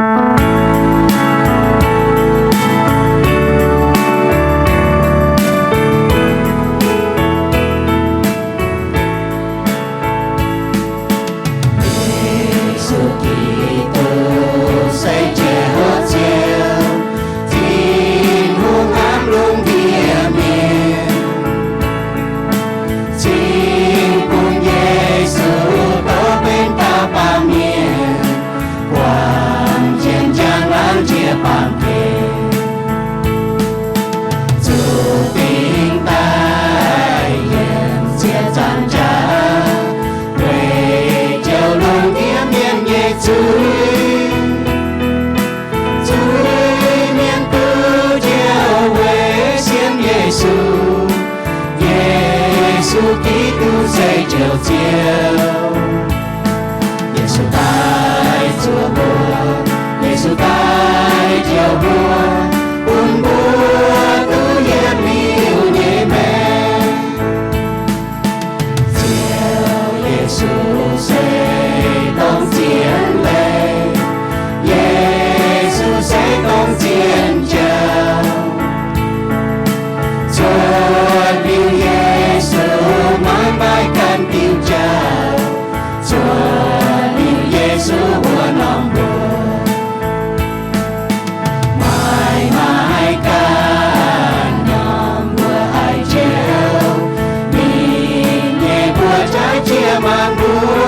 Yesu Giduc se Ziouv, Ziouv, Tin-Hungh hnamv lungh ndiev mienh, cingx bun Yesu dov benx dauh baamh mienh, buangh jienv njang-laangc njiec baamh gen. Zuqc dingc daaih yiem ziepc nzaangc jaax, weic jouh lungh ndiev mienh nyei zuiz. Zuiz-mienh duqv njoux weic sienx Yesu. Yesu Giduc se Njoux Ziouv. Yesu daaih zuoqc mbuo, Yesu daaih njoux mbuo, bun mbuo duqv yietc liuz nyei maengc. Ziouv Yesu se dongh zien leiz, Yesu se dongh zien jauv. Cuotv liuz Yesu maiv maaih ganh diuh jauv. Cuotv liuz Yesu wuov norm mbuo, maiv maaih ganh norm mbuo haih njoux. Ninh nyei mbuox jaaix jiex maanc mbuo,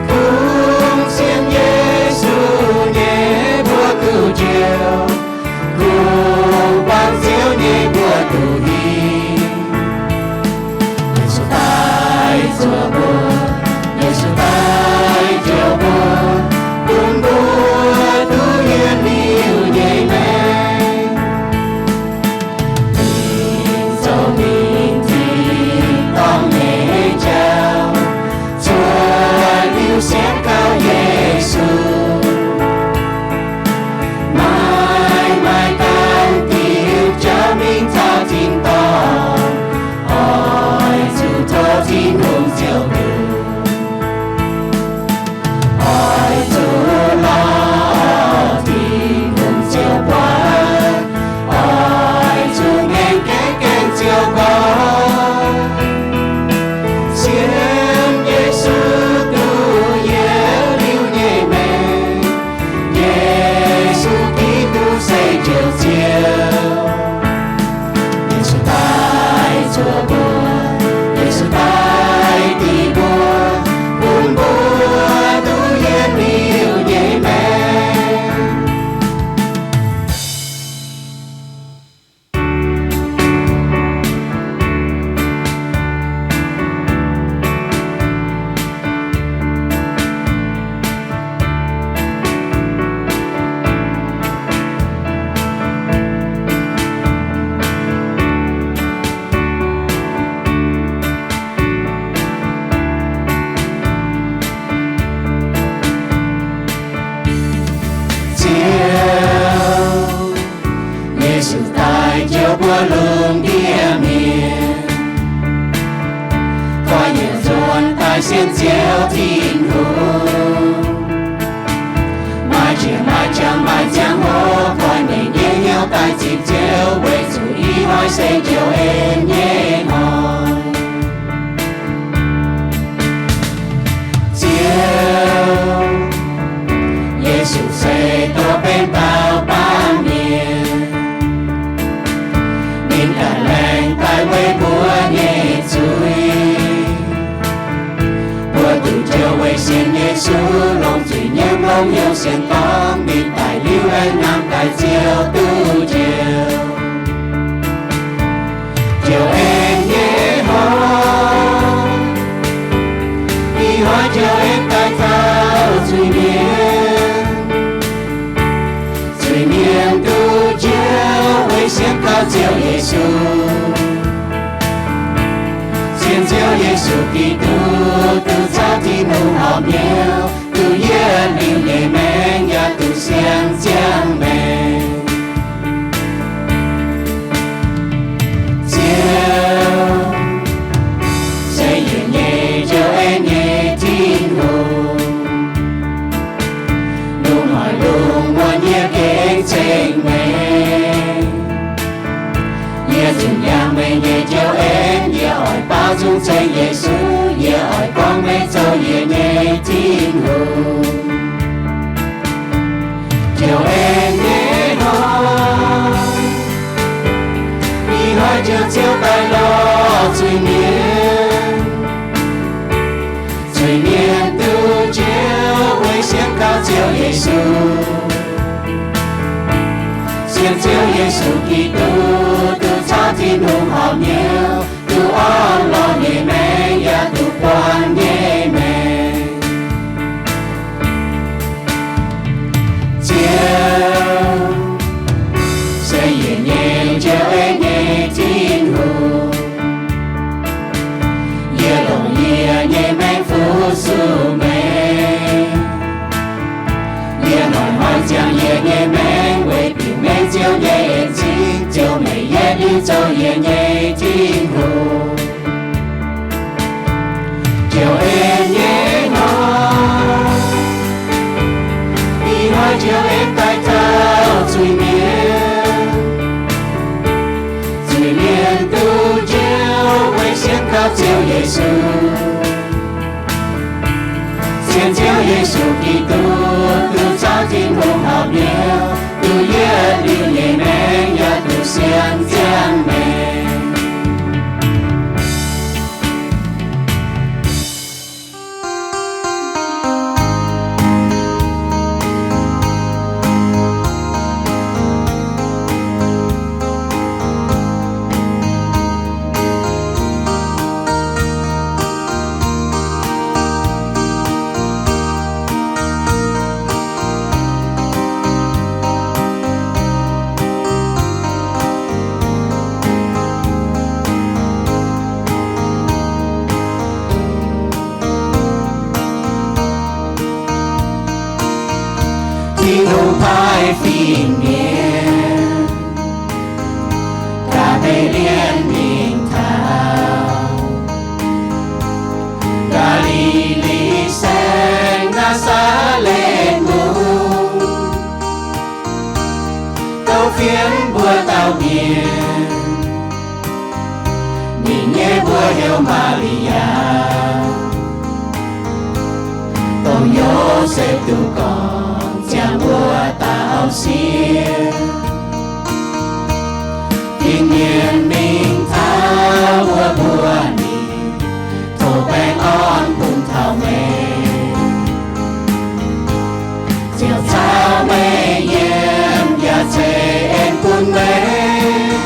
kungx sienx Yesu nyei mbuo duqv njoux. Kungx buangh Ziouv nyei mbuo duqv hingh. Yesu daaih zuoqc mbuo, Yesu daaih njoux mbuo, bun mbuo duqv yietc liuz nyei maengc. Ninh zoux mingh tin dorngh nyei jauv, cuotv liuz sienx kaux Yesu. Maiv maaih ganh diuh jauv mingh taux tin-dorngh, oix zuqc tov Tin-Hungh ziouc nduqc. Oix zuqc lorz Tin-Hungh ziouc buatc, oix zuqc ngaengc gaengv gaengh ziouc nqoi. Sienx Yesu duqv yietc liuz nyei maengc. Yesu Giduc se Njoux Ziouv. Yesu daaih zuoqc mbuo, Yesu daaih dingc mbuo, bun mbuo duqv yietc liuz nyei maengc. Ziouv, Yesu daaih njoux mbuo lungh ndiev mienh, koi yietc nzuonx daaih sienx Ziouv Tin-Hungh. Maaih qiex maaih qangx maaih ziangh hoc koi meih nyei hnyouv daaih zipv Ziouv, weic zuqc ih hnoi se Ziouv en nyei hnoi. Ziouv, Yesu se dov benx dauh baamh mienh. Ninh ganh laengz daaih weic mbuo nyei zuiz. Mbuo duqv njoux weic sienx Yesu, longc zuiz-nyim longc hnyouv sienx gorngv ninh daic liuz aengx nangh daaih Ziouv duqv njoux. Ziouv en nyei hnoi, ih hnoi Ziouv en daaih taux zuiz-mienh. Zuiz-mienh duqv njoux weic sienx kaux Ziouv Yesu. Sienx Ziouv Yesu Giduc duqv caux Tin-Hungh horpc hnyouv, duqv yietc liuz nyei maengc yaac duqv siang-ziangh maengc. Ziouv se yietc nyei Ziouv, en nyei Tin-Hungh. ceng meih. Yie nzunc yangh meih nyei njoux en, yie oix baaux nzung ceng Yesu. Yie oix gorngv meih zoux yie nyei Tin-Hungh. Njoux en nyei hnoi, ih hnoi Ziouv, Ziouv daaih lorz zuiz-mienh. Zuiz-mienh duqv njoux weic sienx kaux Ziouv Yesu. Sienx Ziouv Yesu Giduc, duqv caux Tin-Hungh horpc mi'aqv, duqv orn lorz nyei maengc, yaac duqv buangh nyei maengc. Ziouv se yie nyei njoux en nyei Tin-Hungh. Yie longc yie nyei maengc fu-sux meih. Yie hnoi-hnoi ziangh yie nyei maengc weic bieqc meih Ziouv nyei en-zingh, Ziouv, meih yietc liuz zoux yie nyei Tin-Hungh. Njoux en nyei hnoi, ih hnoi Ziouv aengx daaih taux zuiz-mienh. Zuiz-mienh duqv njoux weic sienx kaux Ziouv Yesu. Sienx Ziouv Yesu Giduc, duqv caux Tin-Hungh horpc mi'aqv, duqv yietc liuz nyei maengc, yaac duqv sienx ziangh maengc. Tin-Hungh paaiv fin-mienh gaax deix lienh mingh taux Gaa^li^li Saengv, Naa^saa^letv Mungv, douv fienx mbuo dauh mienh. Ninh nyei mbuox heuc Maa^li^yaa, dongh Yosepv duqv gorn ziangh wuov dauh sieqv. Fin-mienh mingh taux wuov mbuox ninh, tov baengh orn bun taux meih. Ziouv caux meih yiem, yaac ceix en bun meih.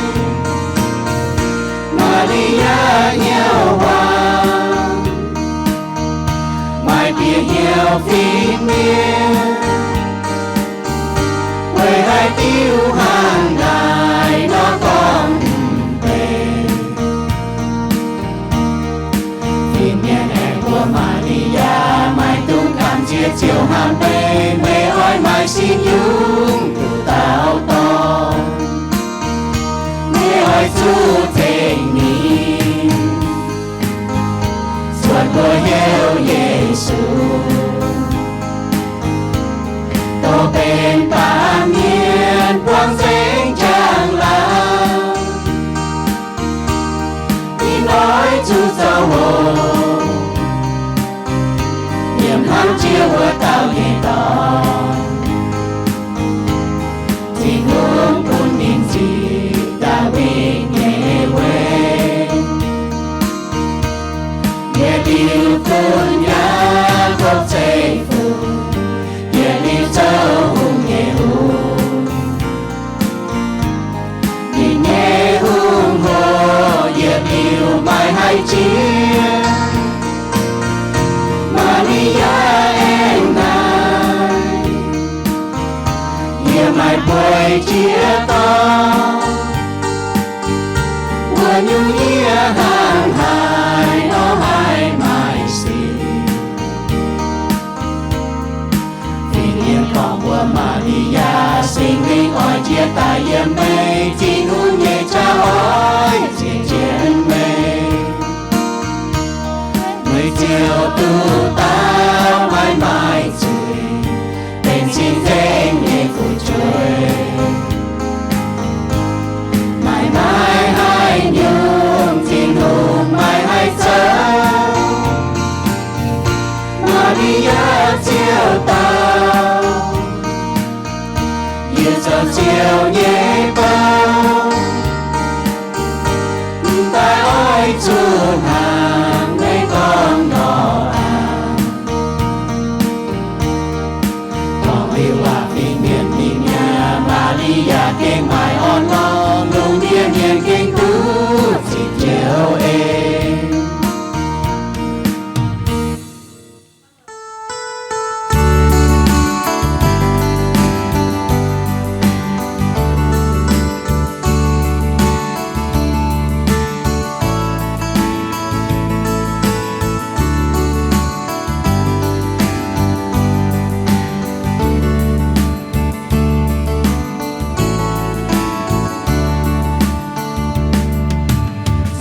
Maa^li^yaa hnyouv waac maaih bieqc hnyouv fin-mienh, weic haaix diuc hnangv naaic nor gorngv mv benx. Fin-mienh aengx mbuox Maa^li^yaa, maiv dungx gamh nziex Ziouv hnamv meih. Meih oix maaih sin-yungz duqv dauh dorn. Meih oix zuqc tengx ninh, cuotv mbuox heuc Yesu, dongh benx baamh mienh buangh nzengc njang-laangc. Ih hnoi zuqc zoux hoc, yiem hnangv jiex wuov dauh nyei dorn. Tin-Hungh bun ninh njiec Ndaawitv nyei weic. Yietc liuz duqv Yaakopv Zeiv-Fun, yietc liuz zoux hungh nyei hungh. Ninh nyei hungh hoc yietc liuz maaih haiz jiex. Maa^li^yaa aengx naaic, yie maaih bueix jiex dorn, wuov nyungc yie hnangv haaix nor haih maaih sin? Fin-mienh gorngv mbuox Maa^li^yaa, Singx Lingh oix jiex daaih yiem meih, Tin-Hungh nyei jauv oix jiex jienv meih. Meih ziouc duqv dauh maiv maaih zuiz, benx cing-nzengc nyei fu'jueiv. Waac fingx mienh mingh mi'aqv. Maa^li^yaa gengh maaih orn-lorqc, lungh ndiev mienh gengh duqv zipv Ziouv en.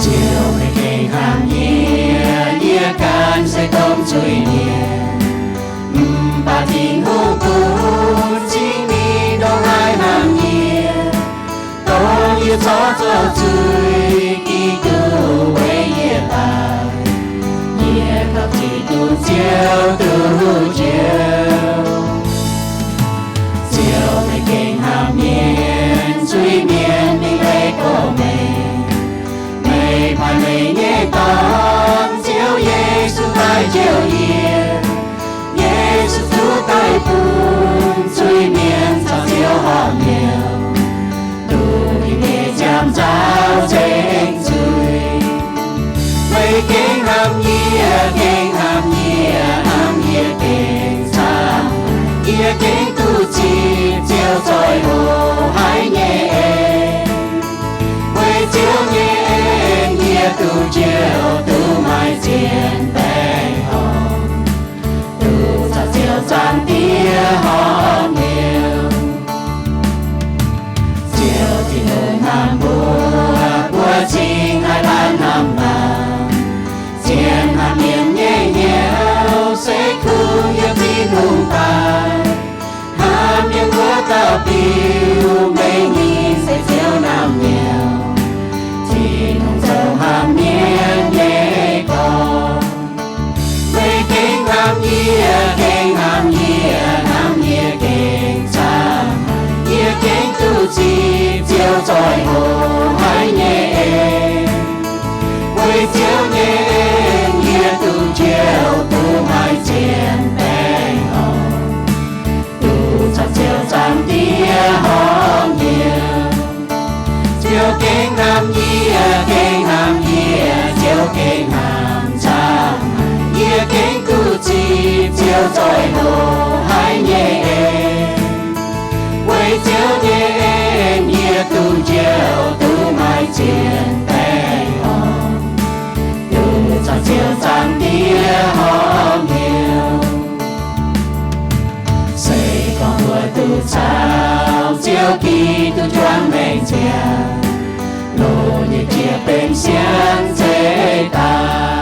Ziouv, meih gengh hnamv yie, yie ganh se domh zuiz-mienh. Mv baac Tin-Hungh bun Singx Lingh ndongc haaix hnamv yie, dongh yie corc zoux zuiz, Giduc weic yie daic. Yie gauh Giduc Ziouv duqv njoux. Ziouv, meih gengh hnamv mienh, zuiz-mienh mingh leiz gorx-mengh. Meih paaiv meih nyei Dorn, Ziouv Yesu, daaih jouh yie. Yesu zuqc daic bun zuiz-mienh caux Ziouv horpc hnyouv, duqv ninh nyei ziangh nzauh ceng zuiz. Meih gengh hnamv yie, gengh hnamv yie, hnamv yie gengh camv. Yie gengh duqv zipv Ziouv zoih hoc haic nyei en. Weic Ziouv nyei en yie duqv njoux, duqv maaih zien baengh orn, duqv caux Ziouv Zaangc Diex horpc hnyouv. Ziouv Tin-Hungh hnamv mbuo, mbuo cingx haih laanh hnamv laangz. Zien hnamv mienh nyei hnyouv se kungx yiem Tin-Hungh daaih. Hnamv mienh wuov dauh biux, meih nyei se Ziouv naamh nyouz. Tin-Hungh zoux hnamv mienh nyei gorx. Meih gengh hnamv yie, gengh hnamv yie, hnamv yie gengh camv. Yie gengh duqv zipv Ziouv zoih hoc haic nyei en. Weic Ziouv nyei en yie duqv njoux, duqv maaih zien baengh orn, duqv caux Ziouv Zaangc Diex horpc hnyouv. Ziouv gengh hnamv yie, gengh hnamv yie, Ziouv gengh hnamv camv. Yie gengh duqv zipv Ziouv zoih hoc haic nyei en. Weic Ziouv nyei en yie duqv njoux, duqv maaih zien baengh orn, duqv caux Ziouv Zaangc Diex horpc hnyouv. Se gorngv mbuo duqv caux Ziouv Giduc juangc maengc ziangh, loz nyei jiex benx sienx zeiv daaih.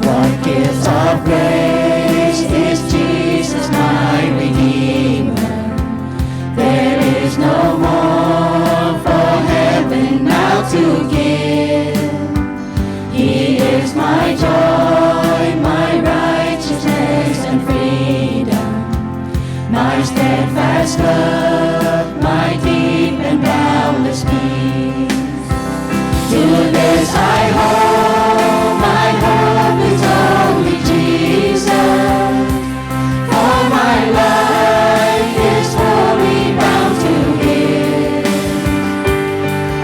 What gifts of grace is Jesus my Redeemer. There is no more for heaven now to give. He is my joy, my righteousness and freedom, my steadfast love, my deep and boundless peace. To this I hold, my hope is only Jesus. For my life is wholly bound to Him.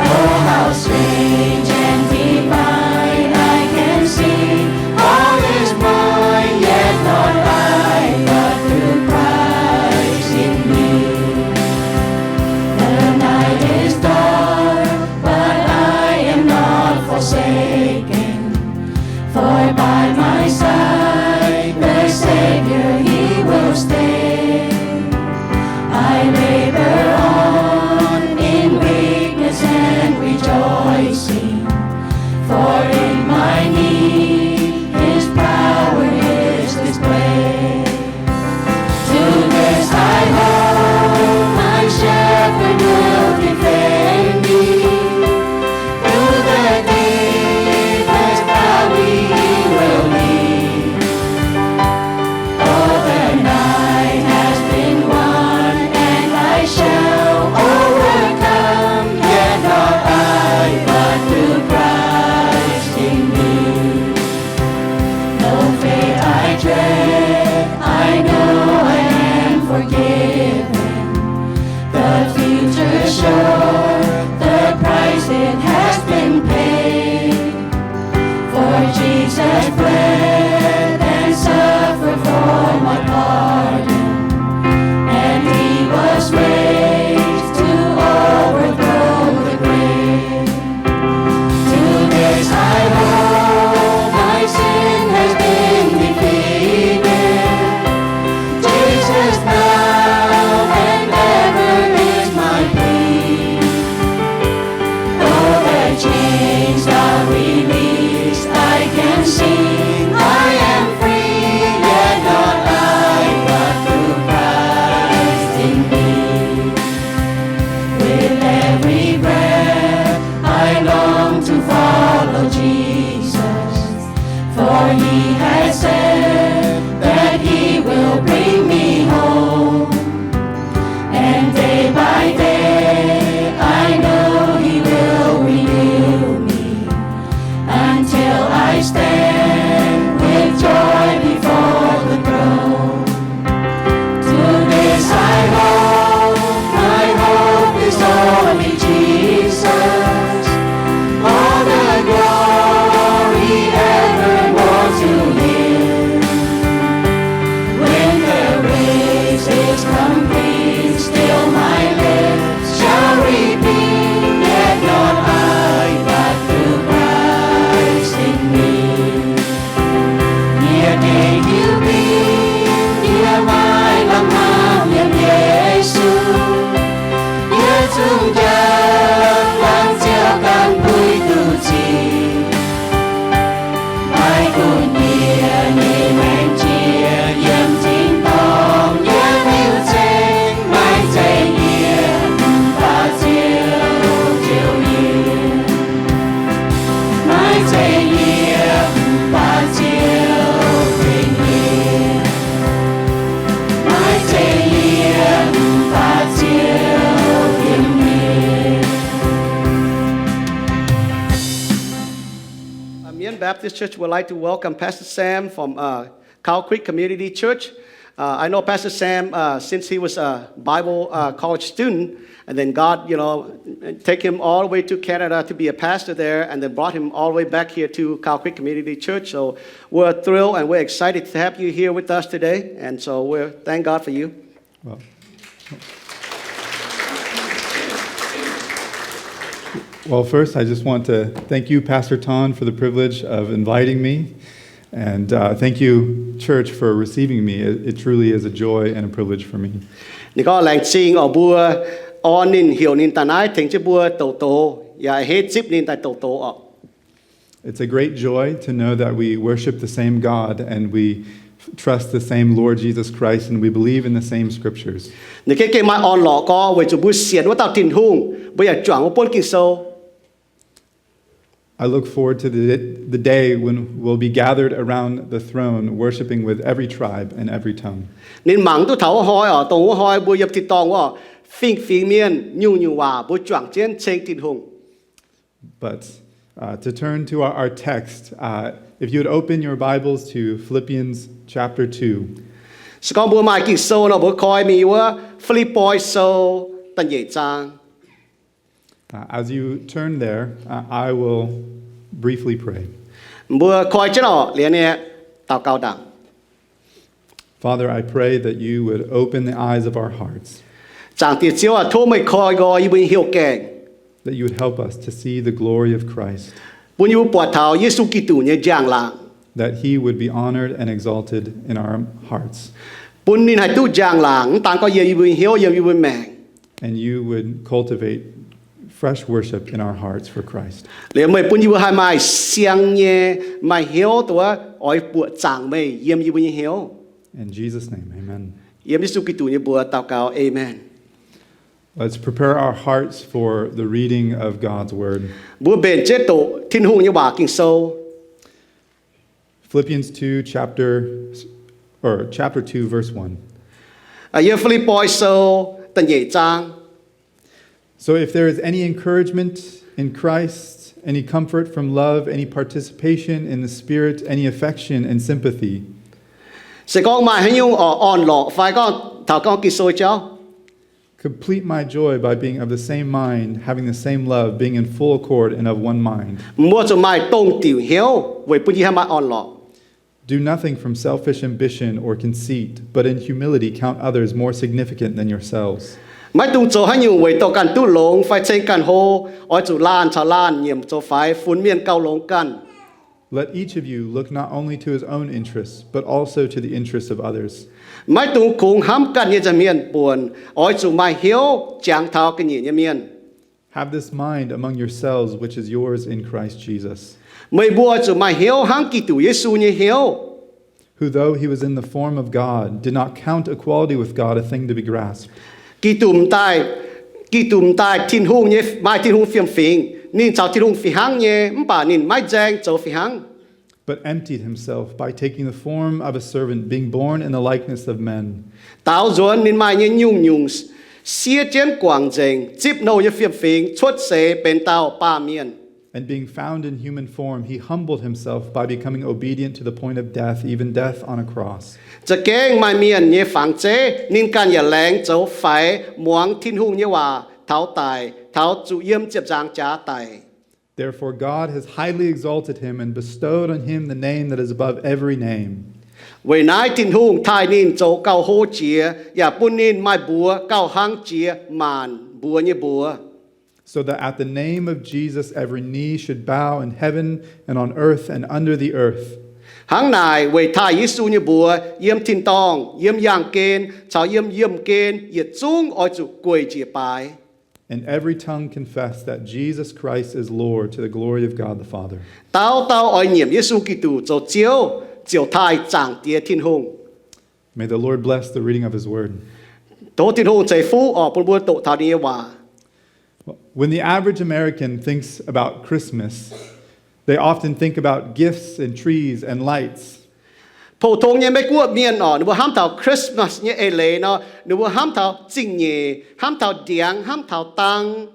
Oh, how strange and divine, I can see all is mine, yet not I, but through Christ in me. The night is dark, but I am not forsaken. Baptist Church would like to welcome Pastor Sam from uh, Cow Creek Community Church. Uh, I know Pastor Sam uh, since he was a Bible uh, college student, and then God, you know, take him all the way to Canada to be a pastor there, and then brought him all the way back here to Cow Creek Community Church. So we're thrilled and we're excited to have you here with us today, and so we're thank God for you. Well, well, first, I just want to thank you, Pastor Ton, for the privilege of inviting me. And uh, thank you, church, for receiving me. It, it truly is a joy and a privilege for me. Ninh gorngv, laengz zingh oc mbuo orn ninh, heuc ninh daaih naaiv tengx jienv mbuo douc doz, yaac a'hneiv zipv ninh daaih douc doz oc. It's a great joy to know that we worship the same God and we trust the same Lord Jesus Christ and we believe in the same scriptures. Ninh gengh gengh maaih orn-lorqc gorngv weic zuqc mbuo sienx wuov dauh Tin-Hungh, mbuo yaac juangc wuov buonv Ging-Sou. I look forward to the, the day when we'll be gathered around the throne, worshiping with every tribe and every tongue. Ninh mangc duqv taux wuov hnoi oc, dongh wuov hnoi mbuo yiem tin-dorngh wuov, fingx-fingx mienh, nyungc-nyungc waac, mbuo juangc jienv ceng Tin-Hungh. But uh, to turn to our, our text, uh, if you would open your Bibles to Philippians chapter two. Se gorngv mbuo maaih Ging-Sou nor, mbuo koi mingh wuov Fi^lipv^poi Sou da'nyeic zaang. Uh, as you turn there, uh, I will briefly pray. Mbuo koi jienv oc, liuz ninh daux gaux ndaangc. Father, I pray that you would open the eyes of our hearts. Zaangc Diex Ziouv aac, tov meih koi nqoi yie mbuo nyei hnyouv gaengh. That you would help us to see the glory of Christ. Bun yie mbuo buatc taux Yesu Giduc nyei njang-laangc. That he would be honored and exalted in our hearts. Bun ninh haih duqv njang-laangc, mv daan gorngv yiem yie mbuo nyei hnyouv, yiem yie mbuo nyei maengc. And you would cultivate fresh worship in our hearts for Christ. Liuz meih bun yie mbuo haih maaih siang nyei, maaih hnyouv duqv oix buoqc zaangc meih yiem yie mbuo nyei hnyouv. In Jesus' name, amen. Yiem Yesu Giduc nyei mbuox daux gaux, amen. Let's prepare our hearts for the reading of God's word. Mbuo mbenc jienv doqc Tin-Hungh nyei waac Ging-Sou. Philippians two, chapter, or chapter two, verse one. Yiem Fi^lipv^poi Sou da'nyeic zaang. So if there is any encouragement in Christ, any comfort from love, any participation in the Spirit, any affection and sympathy, se gorngv maaih haaix nyungc orn-lorqc fai gorngv taux gorngv Ging-Sou jauv, complete my joy by being of the same mind, having the same love, being in full accord and of one mind. Mbuo zuqc maaih dongh diuc hnyouv weic bun yie haih maaih orn-lorqc. Do nothing from selfish ambition or conceit, but in humility count others more significant than yourselves. Maiv dungx zoux haaix nyungc weic dorh ganh duqv longx fai ceng ganh hlo, oix zuqc laanh caux laanh nyiemc zoux faix, funx mienh gauh longx ganh. Let each of you look not only to his own interests, but also to the interests of others. Maiv dungx kungx hnamv ganh nyei nza'hmien buonc, oix zuqc maaih hnyouv jangx taux ga'nyiec nyei mienh. Have this mind among yourselves, which is yours in Christ Jesus. Meih mbuo oix zuqc maaih hnyouv hnangv Giduc Yesu nyei hnyouv. Who, though he was in the form of God, did not count equality with God a thing to be grasped. Giduc m'daaih, Giduc m'daaih Tin-Hungh nyei, maaih Tin-Hungh fiem-fingx. Ninh caux Tin-Hungh fih hnangv nyei, mv baac ninh maiv nzaeng zoux fih hnangv. But emptied himself by taking the form of a servant, being born in the likeness of men. Daaux nzuonx ninh maaih nyei nyungc-nyungc, siev jienv guangc nzengc, zipv nouh nyei fiem-fingx, cuotv seix benx dauh baamh mienh. And being found in human form, he humbled himself by becoming obedient to the point of death, even death on a cross. Za'gengh maaih mienh nyei fangx zeiv, ninh ganh yaac laengz zoux faix, muangx Tin-Hungh nyei waac taux daic, taux zuqc yiem ziepc nzaangc jaax daic. Therefore God has highly exalted him and bestowed on him the name that is above every name. Weic naaiv Tin-Hungh taaih ninh zoux gauh hlo jiex, yaac bun ninh maaih mbuox gauh hlang jiex maanc mbuox nyei mbuox. So that at the name of Jesus every knee should bow in heaven and on earth and under the earth. Hnangv naaic, weic taaih Yesu nyei mbuox, yiem tin-dorngh, yiem yaangh gen, caux yiem yiemh gen, yietc zungv oix zuqc gueic njiec baaix. And every tongue confess that Jesus Christ is Lord, to the glory of God the Father. Dauh dauh oix nyiemc Yesu Giduc zoux Ziouv, ziouc taaih Zaangc Diex Tin-Hungh. May the Lord bless the reading of his word. Tov Tin-Hungh ceix fuqv oc bun mbuo doqc taux ninh nyei waac. When the average American thinks about Christmas, they often think about gifts and trees and lights. Pou-tong nyei Meiv-Guoqv mienh oc, ninh mbuo hnamv taux Christmas nyei eix leiz nor, ninh mbuo hnamv taux zingh nyeic, hnamv taux ndiangx, hnamv taux dang.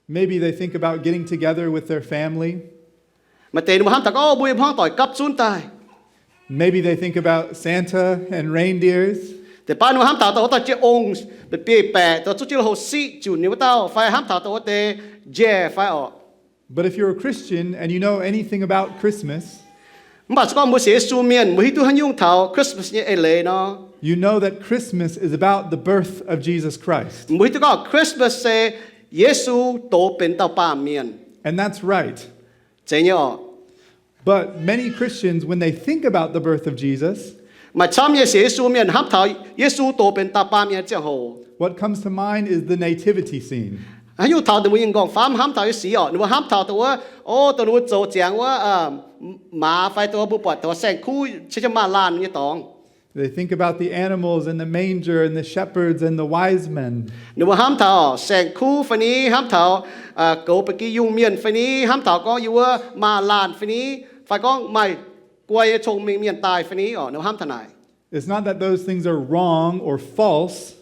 Maybe they think about getting together with their family. Maaih deix ninh mbuo hnamv taux gorngv, o, mbuo yiem hmuangv doic gapv zunv daaih. Maybe they think about Santa and reindeers. Deix baav ninh mbuo hnamv taux dongh wuov dauh jiex ong, biei-baeqc, dongh zuqv jienv lui-houx siqv junc nyei wuov dauh, fai hnamv taux dongh wuov deix njaeh fai orqc. But if you're a Christian and you know anything about Christmas, Mv baac se gorngv mbuo sienx Yesu mienh, mbuo hiuv duqv haaix nyungc taux Christmas nyei eix leiz nor, you know that Christmas is about the birth of Jesus Christ. Mbuo hiuv duqv gorngv Christmas se Yesu doz benx dauh baamh mienh. And that's right. Zeiz nyei orqc. But many Christians, when they think about the birth of Jesus, Maaih camv nyei sienx Yesu mienh hnamv taux Yesu doz benx dauh baamh mienh ziangh hoc, what comes to mind is the nativity scene. Haaix nyungc taux ninh mbuo nyei nqorngv-famv hnamv taux nyei sic orqc, ninh mbuo hnamv taux dongh wuov, o, dongh ninh mbuo zoux ziangx wuov, maaz fai dongh mbuo buatc dongh saeng-kuv cien jienv maaz-laanh nyei dorngx. They think about the animals and the manger and the shepherds and the wise men. Ninh mbuo hnamv taux saeng-kuv fai ni, hnamv taux goux ba'gi yungh mienh fai ni, hnamv taux gorngv yiem wuov maaz-laanh fai ni, fai gorngv maaih guai nyei cong-mengh mienh daaih fai ni orqc, ninh mbuo hnamv taux naaic. It's not that those things are wrong or false,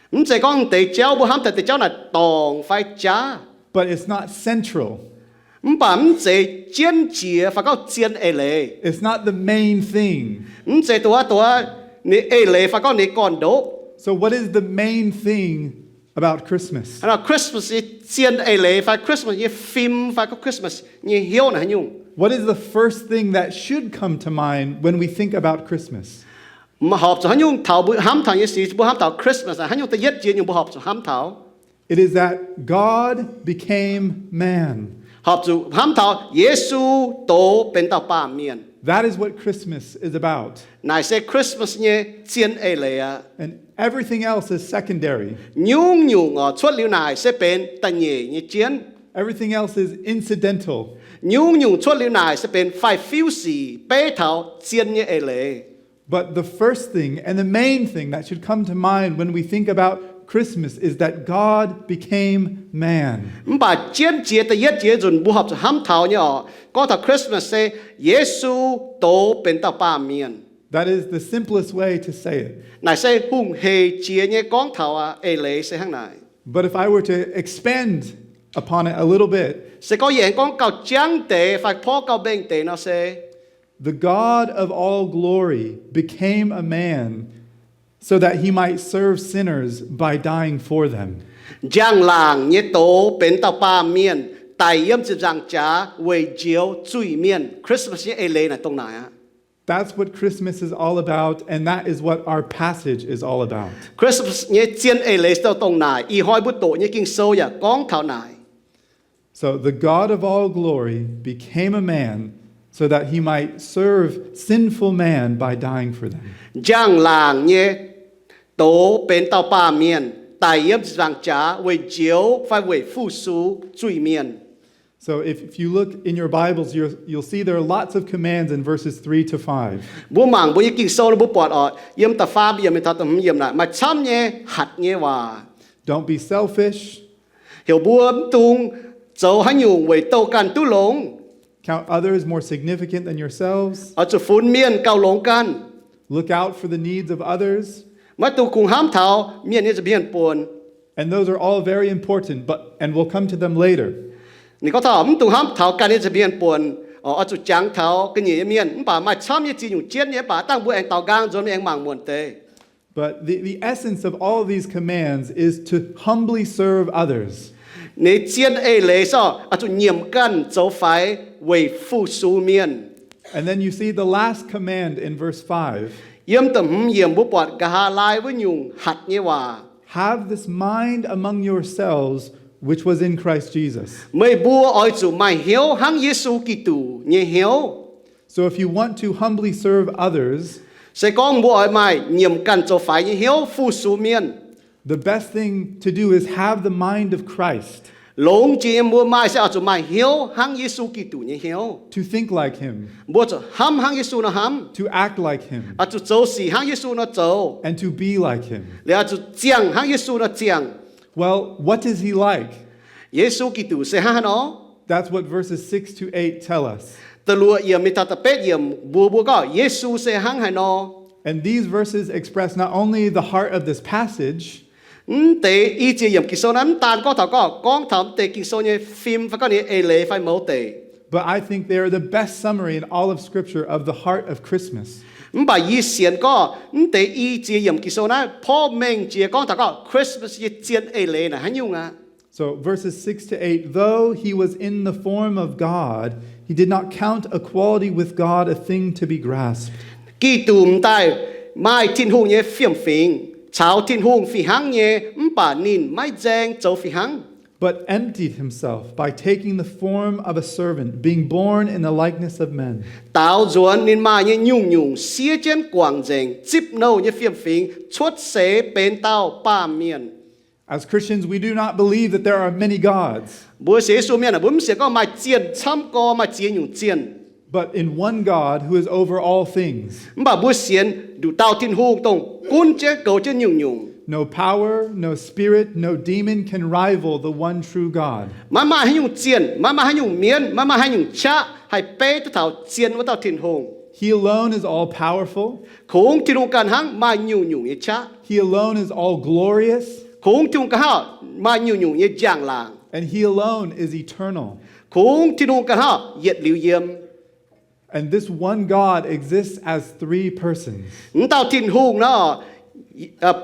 Mv zeiz gorngv deix jauv mbuo hnamv taux deix jauv naaic dorngc fai jaav, but it's not central. Mv baac mv zeiz jienv jiex fai gorngv zien eix leiz. It's not the main thing. Mv zeiz dongh wuov, dongh wuov ninh eix leiz fai gorngv ninh gorn-ndoqv. So what is the main thing about Christmas? Hnangv nor Christmas nyei zien eix leiz fai Christmas nyei fim fai gorngv Christmas nyei hnyouv naaic haaix nyungc? What is the first thing that should come to mind when we think about Christmas? Mbuo horpc zuqc haaix nyungc taux mbuo hnamv taux nyei sic, mbuo hnamv taux Christmas naaic, haaix nyungc da'yietv jiex nyungc mbuo horpc zuqc hnamv taux? It is that God became man. Horpc zuqc hnamv taux Yesu doz benx dauh baamh mienh. That is what Christmas is about. Naaic se Christmas nyei zien eix leiz aqv. And everything else is secondary. Nyungc-nyungc orqc, cuotv liuz naaic se benx da'nyeic nyei jienv. Everything else is incidental. Nyungc-nyungc cuotv liuz naaic se benx faix-fiuv sic, beiv taux zien nyei eix leiz. But the first thing and the main thing that should come to mind when we think about Christmas is that God became man. Mv baac jienv jiex da'yietv jiex nzunc mbuo horpc zuqc hnamv taux nyei orqc, gorngv taux Christmas se Yesu doz benx dauh baamh mienh. That is the simplest way to say it. Naaic se hungh heic jiex nyei gorngv taux eix leiz se hnangv naaic. But if I were to expand upon it a little bit, Se gorngv yie aengx gorngv gauh jangv deix fai porv gauh mengh deix nor se, the God of all glory became a man so that he might serve sinners by dying for them. Njang-laangc nyei doz benx dauh baamh mienh daic yiem ziepc nzaangc jaax weic njoux zuiz-mienh. Christmas nyei eix leiz naaic dongh naaic aqv. That's what Christmas is all about, and that is what our passage is all about. Christmas nyei zien eix leiz se dongh naaic. Ih hnoi mbuo doqc nyei Ging-Sou yaac gorngv taux naaic. So the God of all glory became a man so that he might serve sinful man by dying for them. Njang-laangc nyei doz benx dauh baamh mienh daic yiem ziepc nzaangc jaax weic njoux fai weic fu-sux zuiz-mienh. So if, if you look in your Bibles, you'll, you'll see there are lots of commands in verses three to five. Mbuo mangc mbuo nyei Ging-Sou nor mbuo buatc orqc, yiem da'faam yiemc mingh taux da'hmz yiemc naaic maaih camv nyei hatc nyei waac. Don't be selfish. Heuc mbuo mv dungx zoux haaix nyungc weic douh ganh duqv longx. Count others more significant than yourselves. Oix zuqc funx mienh gauh longx ganh. Look out for the needs of others. Maiv dungx kungx hnamv taux mienh nyei nza'hmien buonc. And those are all very important, but, and we'll come to them later. Ninh gorngv taux mv dungx hnamv taux ganh nyei nza'hmien buonc, oix zuqc jangx taux ga'nyiec nyei mienh, mv baac maaih camv nyei ziex nyungc jienv nyei, mv baac dangh mbuo aengx daaux nqaang nzuonx aengx mangc muonc deix. But the, the essence of all these commands is to humbly serve others. Ninh zien eix leiz se oix zuqc nyiemc ganh zoux faix weic fu-sux mienh. And then you see the last command in verse five. Yiem da'hmz yiemc mbuo buatc nqa'haav laai wuov nyungc hatc nyei waac. Have this mind among yourselves, which was in Christ Jesus. Meih mbuo oix zuqc maaih hnyouv hnangv Yesu Giduc nyei hnyouv. So if you want to humbly serve others, Se gorngv mbuo oix maaih nyiemc ganh zoux faix nyei hnyouv fu-sux mienh, the best thing to do is have the mind of Christ. Longx jiex nyei mbuo maaih se oix zuqc maaih hnyouv hnangv Yesu Giduc nyei hnyouv. To think like him. Mbuo zuqc hnamv hnangv Yesu nor hnamv. To act like him. Oix zuqc zoux sic hnangv Yesu nor zoux. And to be like him. Liuz oix zuqc ziangh hnangv Yesu nor ziangh. Well, what is he like? Yesu Giduc se hnangv haaix nor? That's what verses six to eight tell us. Da'luoqc yiemc mingh taux da'betv yiemc mbuox mbuo gorngv Yesu se hnangv haaix nor. And these verses express not only the heart of this passage, Mv deix i ziex yiemc Ging-Sou naaiv mv daan gorngv taux gorngv, gorngv taux mv deix Ging-Sou nyei fim fai gorngv ninh nyei eix leiz fai mouz deic. But I think they are the best summary in all of Scripture of the heart of Christmas. Mv baac yie sienx gorngv mv deix i ziex yiemc Ging-Sou naaiv porv mengh jiex gorngv taux gorngv Christmas nyei zien eix leiz naaic haaix nyungc aqv. So verses six to eight, though he was in the form of God, he did not count equality with God a thing to be grasped. Giduc m'daaih maaih Tin-Hungh nyei fiem-fingx, caux Tin-Hungh fih hnangv nyei, mv baac ninh maiv nzaeng zoux fih hnangv. But emptied himself by taking the form of a servant, being born in the likeness of men. Daaux nzuonx ninh maaih nyei nyungc-nyungc siev jienv guangc nzengc, zipv nouh nyei fiem-fingx, cuotv seix benx dauh baamh mienh. As Christians, we do not believe that there are many gods. Mbuo sienx Yesu mienh aah, mbuo mv sienx gorngv maaih zienh camv gorx, maaih ziex nyungc zienh. But in one God who is over all things. Mv baac mbuo sienx nduqc dauh Tin-Hungh dongh gunv jienv goux jienv nyungc-nyungc. No power, no spirit, no demon can rival the one true God. Maiv maaih haaix nyungc zienh, maiv maaih haaix nyungc mienv, maiv maaih haaix nyungc qaqv haih beiv duqv taux zien wuov dauh Tin-Hungh. He alone is all powerful. Kungx Tin-Hungh ganh hnangv maaih nyungc-nyungc nyei qaqv. He alone is all glorious. Kungx Tin-Hungh ganh hnangv maaih nyungc-nyungc nyei njang-laangc. And he alone is eternal. Kungx Tin-Hungh ganh hnangv yietc liuz yiem. And this one God exists as three persons. Mv dauh Tin-Hungh nor,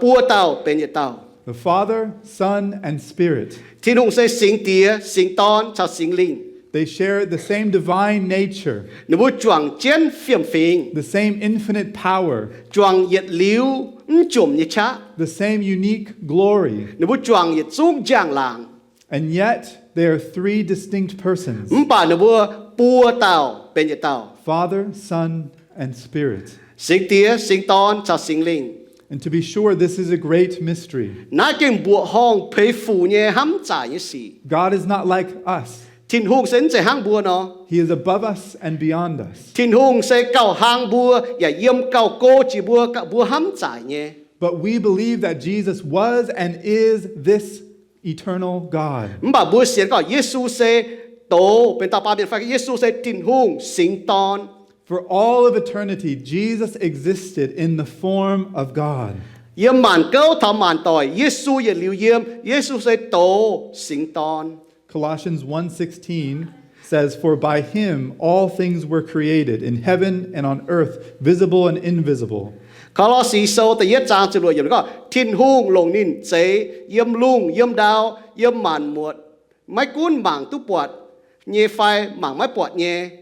buo dauh benx yietc dauh. The Father, Son, and Spirit. Tin-Hungh se Singx Diex, Singx Dorn caux Singx Lingh. They share the same divine nature. Ninh mbuo juangc jienv fiem-fingx. The same infinite power. Juangc yietc liuz mv jomc nyei qaqv. The same unique glory. Ninh mbuo juangc yietc zungv njang-laangc. And yet, they are three distinct persons. Mv baac ninh mbuo buo dauh benx yietc dauh. Father, Son, and Spirit. Singx Diex, Singx Dorn caux Singx Lingh. And to be sure, this is a great mystery. Naaiv gengh mbuoqc horngh peix fuc nyei hnamv zaaic nyei sic. God is not like us. Tin-Hungh se mv zeiz hnangv mbuo nor. He is above us and beyond us. Tin-Hungh se gauh hlang mbuo yaac yiem gauh go jiex mbuo, mbuo hnamv zaaic nyei. But we believe that Jesus was and is this eternal God. Mv baac mbuo sienx gorngv Yesu se doz benx dauh baamh mienh fai Yesu se Tin-Hungh Singx Dorn. For all of eternity, Jesus existed in the form of God. Yiem maanc gouv taux maanc doic, Yesu yietc liuz yiem. Yesu se doz Singx Dorn. Colossians one sixteen says, for by him all things were created in heaven and on earth, visible and invisible. Ko^lo^si Sou da'yietv zaang ziepc luoqc yiemc gorngv, Tin-Hungh longc ninh zeix yiem lungh yiem ndau, yiem maanc muotc, maiv gunv mangc duqv buatc nyei fai mangc maiv buatc nyei.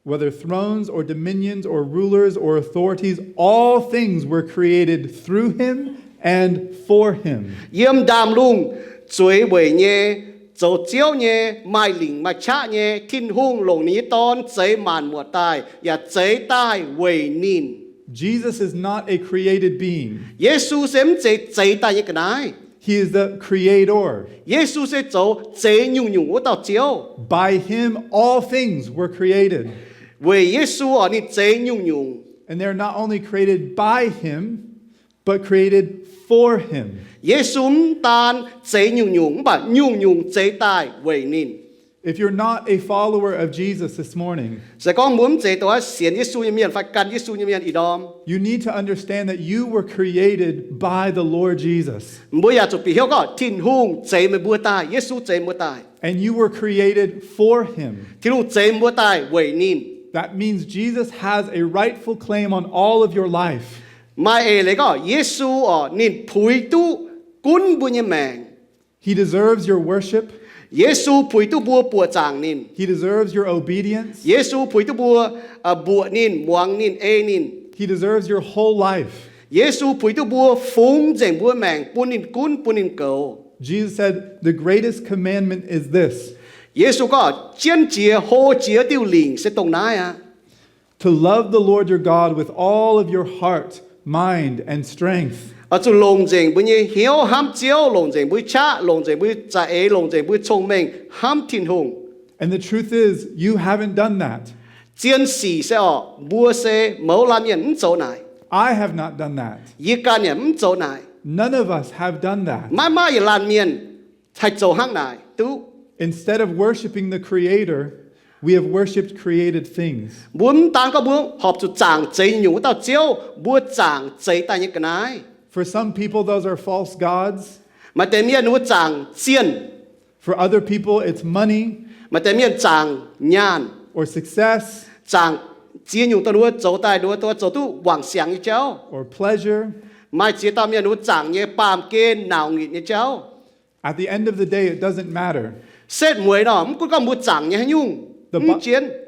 Whether thrones or dominions or rulers or authorities, all things were created through him and for him. Yiem ndaamv-lungh zueiz weic nyei, zoux ziouv nyei, maaih lingc maaih qaqv nyei, Tin-Hungh longc ninh nyei Dorn zeix maanc muotc daaih, yaac zeix daaih weic ninh. Jesus is not a created being. Yesu se mv zeiz zeix daaih nyei ga'naaiv. He is the creator. Yesu se zoux zeix nyungc-nyungc wuov dauh Ziouv. By him all things were created. Weic Yesu oc, ninh zeix nyungc-nyungc. And they are not only created by him, but created for him. Yesu mv daan zeix nyungc-nyungc, mv baac nyungc-nyungc zeix daaih weic ninh. If you're not a follower of Jesus this morning, se gorngv mbuo mv zeiz dongh sienx Yesu nyei mienh fai gan Yesu nyei mienh ih ndorm, you need to understand that you were created by the Lord Jesus. Mbuo yaac zuqc bieqc hnyouv gorngv Tin-Hungh zeix meih mbuo daaih, Yesu zeix mbuo daaih. And you were created for him. Tin-Hungh zeix mbuo daaih weic ninh. That means Jesus has a rightful claim on all of your life. Maaih eix leiz gorngv Yesu oc, ninh puix duqv gunv mbuo nyei maengc. He deserves your worship. Yesu puix duqv mbuo buoqc zaangc ninh. He deserves your obedience. Yesu puix duqv mbuo mbuoqc ninh, muangx ninh, ei ninh. He deserves your whole life. Yesu puix duqv mbuo fungx nzengc mbuo maengc bun ninh gunv, bun ninh goux. Jesus said, the greatest commandment is this. Yesu gorngv, jienv jiex hlo jiex diuh lingc se dongh naaiv aqv. To love the Lord your God with all of your heart, mind, and strength. Oix zuqc longc nzengc mbuo nyei hnyouv hnamv Ziouv, longc nzengc mbuo qaqv, longc nzengc mbuo za'eix, longc nzengc mbuo cong-mengh hnamv Tin-Hungh. And the truth is, you haven't done that. Zien sic se oc, mbuo se mouz laanh mienh mv zoux naaic. I have not done that. Yie ganh yaac mv zoux naaic. None of us have done that. Maiv maaih yietc laanh mienh haih zoux hnangv naaic duqv. Instead of worshiping the Creator, we have worshipped created things. Mbuo mv daan gorngv mbuo horpc zuqc zaangc zeix nyungc wuov dauh Ziouv, mbuo zaangc zeix daaih nyei ga'naaiv. For some people, those are false gods. Maaih deix mienh ninh mbuo zaangc zienh. For other people, it's money. Maaih deix mienh zaangc nyaanh. or success, zaangc ziex nyungc dongh ninh mbuo zoux daaih, ninh mbuo zoux duqv wangc siangx nyei jauv, or pleasure, maaih ziex dauh mienh ninh mbuo zaangc nyei baamh gen, nauc nyitc nyei jauv. At the end of the day, it doesn't matter. Setv mueiz nor, mv gunv gorngv mbuo zaangc nyei haaix nyungc, mv jien.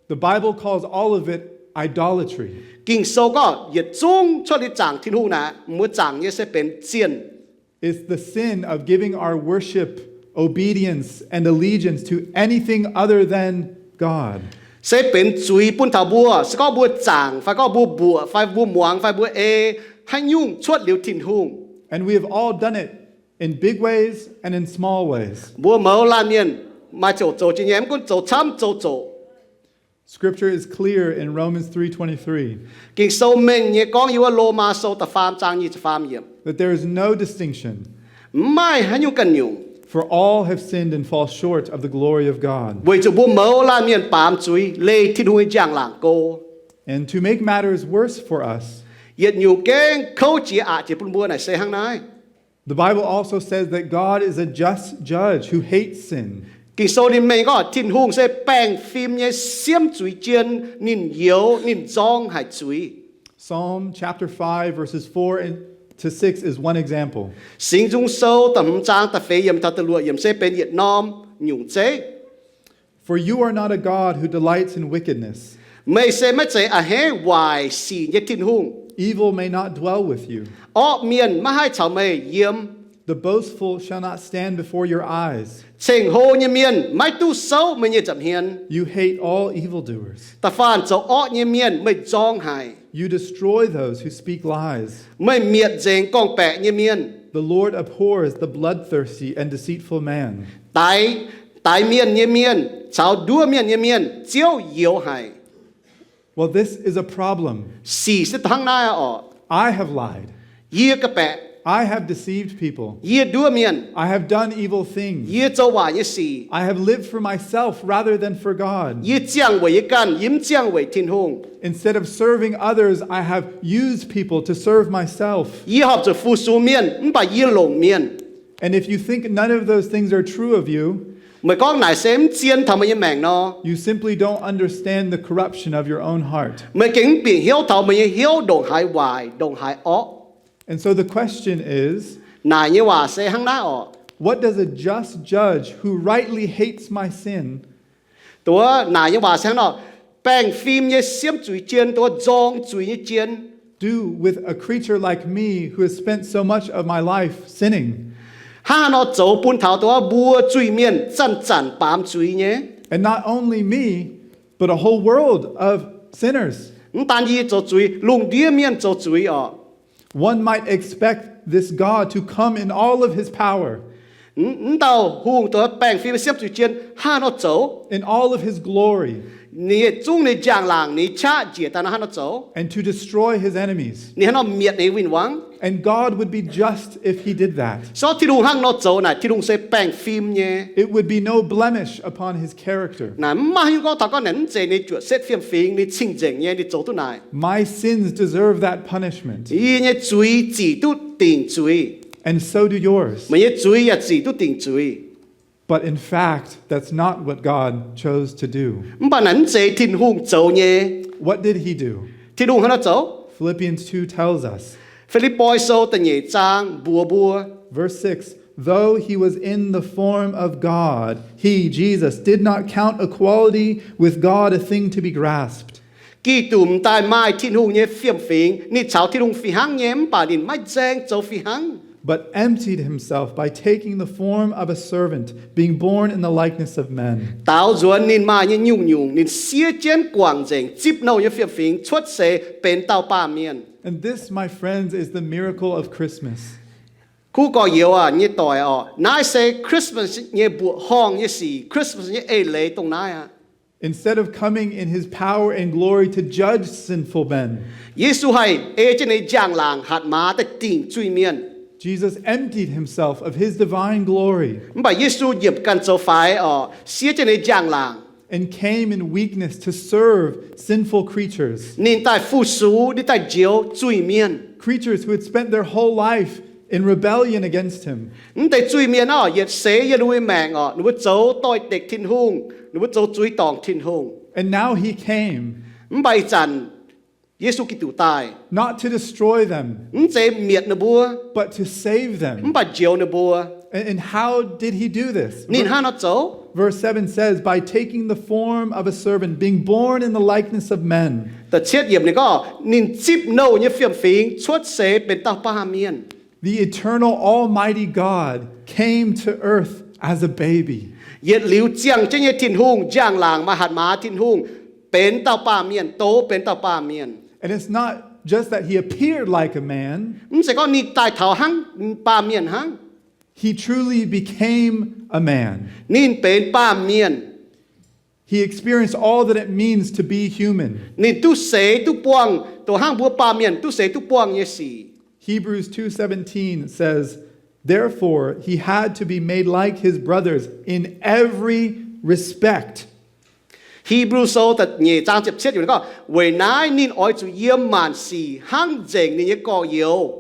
The Bible calls all of it idolatry. Ging-Sou gorngv yietc zungv cuotv liuz zaangc Tin-Hungh naaic, mbuo zaangc nyei se benx zienh. It's the sin of giving our worship, obedience, and allegiance to anything other than God. Se benx zuiz bun taux mbuo, se gorngv mbuo zaangc, fai gorngv mbuo mbuoqc, fai mbuo muangx, fai mbuo ei haaix nyungc cuotv liuz Tin-Hungh. And we have all done it in big ways and in small ways. Mbuo mouz laanh mienh maaih ziouc zoux jiex nyei, mv gunv zoux camv zoux zoqc. Scripture is clear in Romans three twenty-three Ging-Sou mengh nyei gorngv yiem wuov Lomaa Sou da'faam zaang nyic ziepc faam yiemc, that there is no distinction, mv maaih haaix nyungc ganh nyungc. For all have sinned and fall short of the glory of God. Weic zuqc mbuo mouz laanh mienh baamz zuiz, leih Tin-Hungh nyei njang-laangc go. And to make matters worse for us, yietc nyungc gengh kouv jiex aqc jiex bun mbuo naaic se hnangv naaiv. The Bible also says that God is a just judge who hates sin. Ging-Sou ninh mengh gorngv Tin-Hungh se baengh fim nyei siemv zuiz jien, ninh youx, ninh nzorng haic zuiz. Psalm chapter five, verses four and to six is one example. Singx Nzung Sou da'hmz zaang da'feix yiemc taux da'luoqc yiemc se benx yietc norm nyungc zeiv. For you are not a God who delights in wickedness. Meih se maiv zeiz a'hneiv waaic sic nyei Tin-Hungh. Evil may not dwell with you. Orqv mienh maiv haih caux meih yiem. The boastful shall not stand before your eyes. Ceng-hlo nyei mienh maiv duqv souv meih nyei nza'hmien. You hate all evildoers. Da'faanh zoux orqv nyei mienh meih nzorng haic. You destroy those who speak lies. Meih mietc nzengc gorngv-baeqc nyei mienh. The Lord abhors the bloodthirsty and deceitful man. Daix, daix mienh nyei mienh caux nduov mienh nyei mienh Ziouv youx haic. Well, this is a problem. Sic se hnangv naaiv oc. I have lied. Yie ga'baeqc. I have deceived people. Yie nduov mienh. I have done evil things. Yie zoux waaic nyei sic. I have lived for myself rather than for God. Yie ziangh weic yie ganh, yie mv ziangh weic Tin-Hungh. Instead of serving others, I have used people to serve myself. Yie horpc zuqc fu-sux mienh mv baac yie longc mienh. And if you think none of those things are true of you, Meih gorngv naaic se mv zien taux meih nyei maengc nor, you simply don't understand the corruption of your own heart. Meih gengh mv bieqc hnyouv taux meih nyei hnyouv ndongc haaix waaic, ndongc haaix orqv. And so the question is, Naaic nyei waac se hnangv naaiv oc. What does a just judge who rightly hates my sin Dongh wuov naaic nyei waac se hnangv nor, baengh fim nyei siemv zuiz jien, dongh wuov nzorng zuiz nyei jien, do with a creature like me who has spent so much of my life sinning? Hnangv haaix nor zoux bun taux dongh wuov mbuo zuiz-mienh zanc-zanc baamz zuiz nyei? And not only me, but a whole world of sinners. Mv daan yie zoux zuiz, lungh ndiev mienh zoux zuiz oc. One might expect this God to come in all of his power, Mv, mv dauh hungh dongh wuov baengh fim nyei siemv zuiz jien hnangv haaix nor zoux? In all of his glory, Ninh yietc zungv ninh njang-laangc ninh qaqv njiec daaih nor hnangv haaix nor zoux? And to destroy his enemies. Ninh hnangv haaix nor mietc ninh win-wangv? And God would be just if he did that. Se gorngv Tin-Hungh hnangv nor zoux naaic, Tin-Hungh se baengh fim nyei. It would be no blemish upon his character. Naaic mv maaih haaix nyungc gorngv taux gorngv naaic mv zeiz ninh zuoqc setv fiem-fingx, ninh cing-nzengc nyei ninh zoux duqv naaic. My sins deserve that punishment. Yie nyei zuiz zic duqv dingc zuiz. And so do yours. Meih nyei zuiz yaac zic duqv dingc zuiz. But in fact, that's not what God chose to do. Mv baac naaic mv zeiz Tin-Hungh zoux nyei. What did he do? Tin-Hungh hnangv haaix nor zoux? Philippians two tells us. Fi^lipv^poi Sou da'nyeic zaang mbuox mbuo, Verse six, though he was in the form of God, he, Jesus, did not count equality with God a thing to be grasped. Giduc m'daaih maaih Tin-Hungh nyei fiem-fingx, ninh caux Tin-Hungh fih hnangv nyei, mv baac ninh maiv nzaeng zoux fih hnangv. But emptied himself by taking the form of a servant, being born in the likeness of men. Daaux nzuonx ninh maaih nyei nyungc-nyungc, ninh siev jienv guangc nzengc, zipv nouh nyei fiem-fingx, cuotv seix benx dauh baamh mienh. And this, my friends, is the miracle of Christmas. Kuv gorx-youz aac, nyei doic orqc, naaiv se Christmas nyei mbuoqc horngh nyei sic, Christmas nyei eix leiz dongh naaiv aqv. Instead of coming in his power and glory to judge sinful men, Yesu haih ei jienv ninh njang-laangc hatc maaz daaih dingc zuiz-mienh. Jesus emptied himself of his divine glory Mv baac Yesu nyiemc ganh zoux faix orqc, siev jienv ninh njang-laangc, and came in weakness to serve sinful creatures, ninh daaih fu-sux, ninh daaih njoux zuiz-mienh. Creatures who had spent their whole life in rebellion against him. Mv deix zuiz-mienh orqc, yietc seix yiem ninh mbuo maengc orqc, ninh mbuo zoux doix-dekc Tin-Hungh, ninh mbuo zoux zuiz dorngc Tin-Hungh. And now he came, Mv baac ih zanc Yesu Giduc daaih, not to destroy them, mv zeiz mietc ninh mbuo, but to save them. Mv baac njoux ninh mbuo. And, and how did he do this? Ninh hnangv nor zoux? Verse seven says, by taking the form of a servant, being born in the likeness of men. Da'cietv yiemc ninh gorngv, ninh zipv nouh nyei fiem-fingx cuotv seix benx dauh baamh mienh. The eternal Almighty God came to earth as a baby. Yietc liuz ziangh jienv nyei Tin-Hungh, njang-laangc maaih hatc maaz Tin-Hungh, benx dauh baamh mienh, doz benx dauh baamh mienh. And it's not just that he appeared like a man. Mv zeiz gorngv ninh daaih taux hnangv baamh mienh hnangv. He truly became a man. Ninh benx baamh mienh. He experienced all that it means to be human. Ninh duqv seix duqv buangh, doh hnangv mbuo baamh mienh duqv seix duqv buangh nyei sic. Hebrews two seventeen says, therefore, he had to be made like his brothers in every respect. Hipv^lu Sou da'nyeic zaang ziepc cietv yiemc gorngv, weic naaiv ninh oix zuqc yiem maanc sic hnangv nzengc ninh nyei gorx-youz.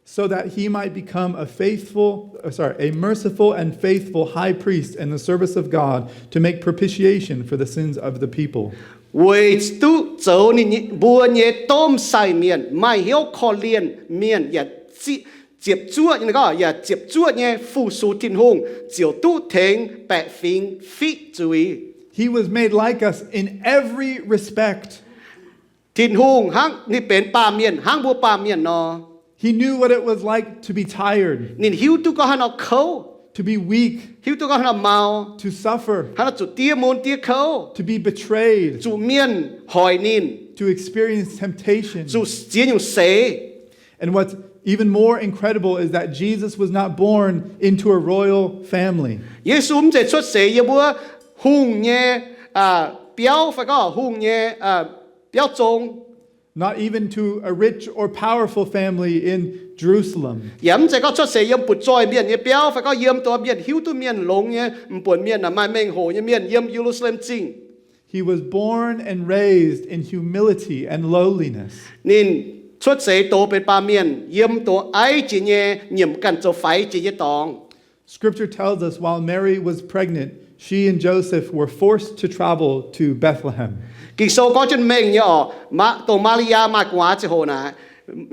So that he might become a faithful, uh, sorry, a merciful and faithful high priest in the service of God to make propitiation for the sins of the people. Weic duqv zoux ninh nyei, mbuo nyei domh sai mienh, maaih hnyouv korv-lienh mienh, yaac zi-, ziepc zuoqv, ninh gorngv, yaac ziepc zuoqv nyei fu-sux Tin-Hungh, ziouc duqv tengx baeqc fingx fiqv zuiz. He was made like us in every respect. Tin-Hungh hnangv ninh benx baamh mienh hnangv mbuo baamh mienh nor. He knew what it was like to be tired, Ninh hiuv duqv gorngv haaix nor kouv, to be weak, hiuv duqv gorngv haaix nor mau, to suffer, haaix nor zuqc diev mun diev kouv, to be betrayed, zuqc mienh hoic ninh, to experience temptation. Zuqc ziex nyungc seix. And what's even more incredible is that Jesus was not born into a royal family. Yesu mv zeiz cuotv seix yiem wuov hungh nyei, aa, biauv fai gorngv hungh nyei, aa, biauv zong. Not even to a rich or powerful family in Jerusalem. Yaac mv zeiz gorngv cuotv seix yiem butv-zoih mienh nyei biauv fai gorngv yiem dongh mienh hiuv duqv mienh longx nyei, m'buonc mienh maaih mengh hoc nyei mienh yiem Ye^lu^saa^lem Zingh. He was born and raised in humility and lowliness. Ninh cuotv seix doz benx baamh mienh yiem dongh aiv jiex nyei, nyiemc ganh zoux faix jiex nyei dorngx. Scripture tells us while Mary was pregnant, she and Joseph were forced to travel to Bethlehem. Ging-Sou gorngv jienv mengh nyei orqc, dongh Maa^li^yaa maaih gu'nguaaz ziangh hoc naaic,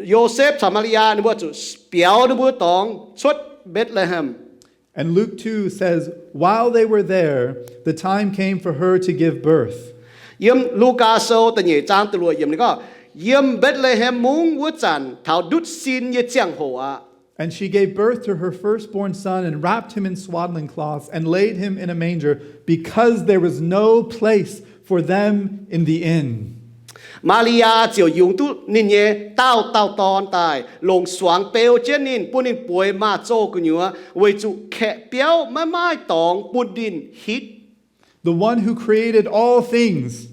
Yosepv caux Maa^li^yaa ninh mbuo zuqc biaux ninh mbuo dorngx cuotv Mbetc^le^hem. And Luke two says, while they were there, the time came for her to give birth. Yiem Lugaa Sou da'nyeic zaang da'luoqc yiemc ninh gorngv, yiem Mbetc^le^hem Mungv wuov zanc taux ndutv sin nyei ziangh hoc aqv. And she gave birth to her firstborn son and wrapped him in swaddling cloths and laid him in a manger because there was no place for them in the inn. Maa^li^yaa ziouc yungz duqv ninh nyei daauh dauh dorn daaih, longc suangx beu jienv ninh, bun ninh bueix maaz-zoh gu'nyuoz, weic zuqc kaeqv biauv maiv maaih dorngx bun ninh hitv. The one who created all things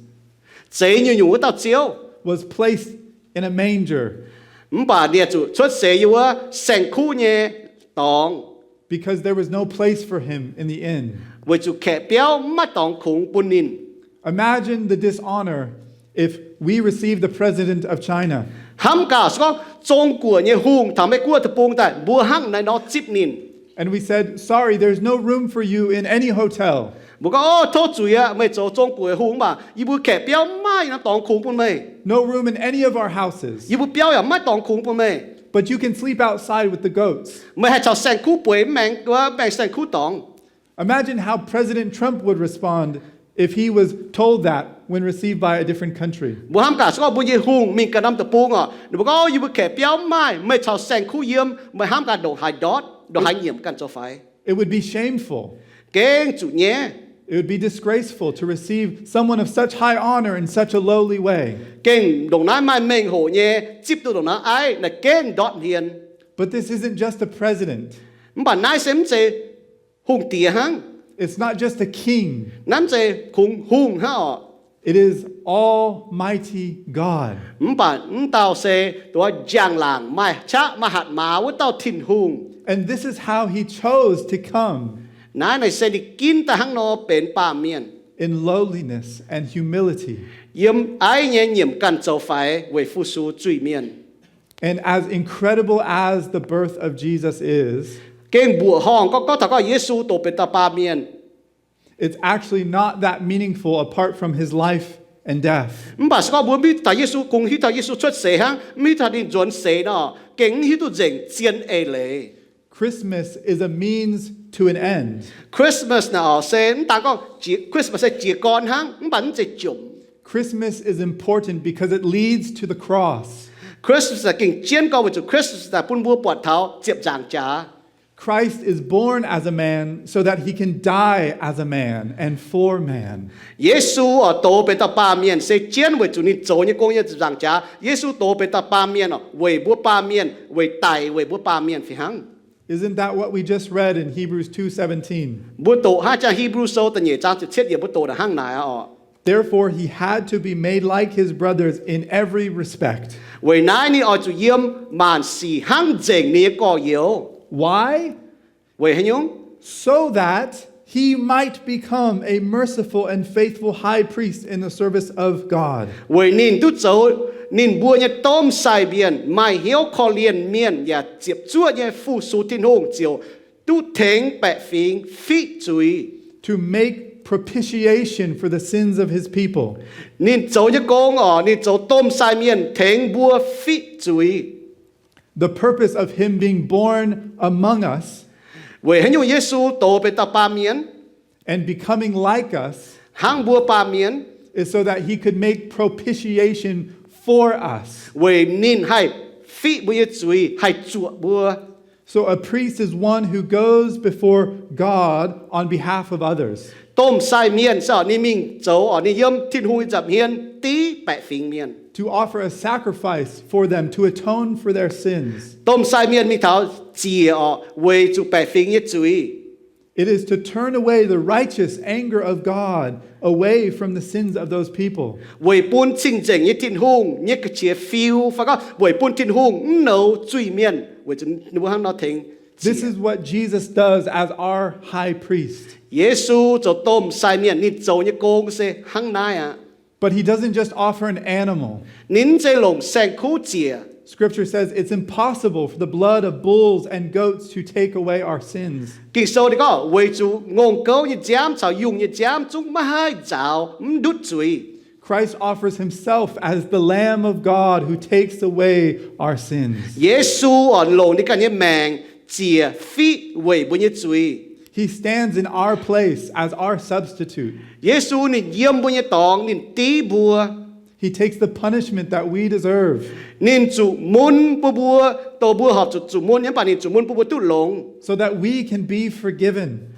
Zeix nyungc-nyungc wuov dauh Ziouv was placed in a manger mv baac ninh zuqc cuotv seix yiem wuov saeng-kuv nyei dorngx, because there was no place for him in the inn. Weic zuqc kaeqv biauv maiv maaih dorngx kungx bun ninh. Imagine the dishonor if we received the president of China Hnamv gaax se gorngv Zong-Guoqv nyei hungh taux Meiv-Guoqv deic-bung daaih, mbuo hnangv naaiv nor zipv ninh. And we said, sorry, there's no room for you in any hotel. Mbuo gorngv, o, tov zuiz aqv, meih zoux Zong-Guoqv hungh mv baac yie mbuo kaeqv biauv maiv maaih norm dorngx kungx bun meih. No room in any of our houses. Yie mbuo biauv yaac maiv dorngx kungx bun meih. But you can sleep outside with the goats. Meih haih caux saeng-kuv bueix mv maengx, mv maengx saeng-kuv dorngx. Imagine how President Trump would respond if he was told that when received by a different country. Mbuo hnamv gaax se gorngv mbuo nyei hungh mingh ganh norm deic-bung oc, ninh mbuo gorngv, yie mbuo kaeqv biauv mv maaih, meih caux saeng-kuv yiem, meih hnamv gaax ndongc haaix ndortv, ndongc haaix nyiemc ganh zoux faix. It would be shameful. Gengh zuqc nyaiv. It would be disgraceful to receive someone of such high honor in such a lowly way. Gengh ndongc naaiv maaih mengh hoc nyei zipv duqv ndongc naaiv aiv, naaiv gengh ndortv hmien. But this isn't just a president. Mv baac naaiv se mv zeiz hungh diex hnangv. It's not just a king. Naaiv mv zeiz kungx hungh hnangv oc. It is Almighty God. Mv baac mv dauh se dongh njang-laangc maaih qaqv maaih hatc maaz wuov dauh Tin-Hungh. And this is how he chose to come. Naaiv naaic se ninh ginv daaih hnangv nor benx baamh mienh. In lowliness and humility. Yiem aiv nyei nyiemc ganh zoux faix weic fu-sux zuiz-mienh. And as incredible as the birth of Jesus is, Gengh mbuoqc horngh gorngv, gorngv taux gorngv Yesu doqc benx dauh baamh mienh. It's actually not that meaningful apart from his life and death. Mv baac se gorngv mbuo mv hiuv taux Yesu, kungx hiuv taux Yesu cuotv seix hnangv, mv hiuv taux ninh nzuonx seix nor, gengh mv hiuv duqv nzengc zien eix leiz. Christmas is a means to an end. Christmas naaic oc se mv daan gorngv jiex, Christmas se jiez gorn hnangv, mv baac mv zeiz jomc. Christmas is important because it leads to the cross. Christmas naaic gengh jienv gorngv weic zuqc Christmas naaic bun mbuo buatc taux ziepc nzaangc jaax. Christ is born as a man so that he can die as a man and for man. Yesu oc doz benx dauh baamh mienh se jienv weic zuqc ninh zoux nyei gong nyei ziepc nzaangc jaax. Yesu doz benx dauh baamh mienh oc weic mbuo baamh mienh, weic daic weic mbuo baamh mienh fih hnangv. Isn't that what we just read in Hebrews two seventeen? Mbuo doqc hnangv jang Hipv^lu Sou da'nyeic zaang ziepc cietv yiemc mbuo doqc naaic hnangv naaic oc. Therefore, he had to be made like his brothers in every respect. Weic naaiv ninh oix zuqc yiem maanc sic hnangv nzengc ninh nyei gorx-youz. Why? Weic haaix nyungc? So that he might become a merciful and faithful high priest in the service of God. Weic ninh duqv zoux ninh mbuo nyei domh sai mienh, maaih hnyouv korv-lienh mienh yaac ziepc zuoqv nyei fu-sux Tin-Hungh ziouc duqv tengx baeqc fingx fiqv zuiz. To make propitiation for the sins of his people. Ninh zoux nyei gong oc, ninh zoux domh sai mienh tengx mbuo fiqv zuiz. The purpose of him being born among us Weic haaix nyungc Yesu doz benx dauh baamh mienh and becoming like us hnangv mbuo baamh mienh, is so that he could make propitiation for us. Weic ninh haih fiqv mbuo nyei zuiz, haih zuoqc mbuo. So a priest is one who goes before God on behalf of others Domh sai mienh se ninh mingh zoux oc, ninh yiem Tin-Hungh nyei nza'hmien div baeqc fingx mienh. to offer a sacrifice for them to atone for their sins. Domh sai mienh mingh taux ziec oc, weic zuqc baeqc fingx nyei zuiz. It is to turn away the righteous anger of God away from the sins of those people. Weic bun cing-nzengc nyei Tin-Hungh nyei ga'qiex fiu, fai gorngv weic bun Tin-Hungh mv nouz zuiz-mienh, weic zuqc ninh mbuo hnangv nor tengx ziec. This is what Jesus does as our high priest. Yesu zoux domh sai mienh, ninh zoux nyei gong se hnangv naaiv aqv. But he doesn't just offer an animal. Ninh mv zeiz longc saeng-kuv ziec. Scripture says it's impossible for the blood of bulls and goats to take away our sins. Ging-Sou ninh gorngv weic zuqc ngongh gouv nyei nziaamv caux yungh nyei nziaamv zungv maiv haih nzaaux, mv ndutv zuiz. Christ offers himself as the Lamb of God who takes away our sins. Yesu oc longc ninh ganh nyei maengc ziec fiqv weic mbuo nyei zuiz. He stands in our place as our substitute. Yesu ninh yiem mbuo nyei dorngx, ninh div mbuo. He takes the punishment that we deserve Ninh zuqc mun bun mbuo, dongh mbuo horpc zuqc zuqc mun nyei, mv baac ninh zuqc mun bun mbuo duqv longx, so that we can be forgiven.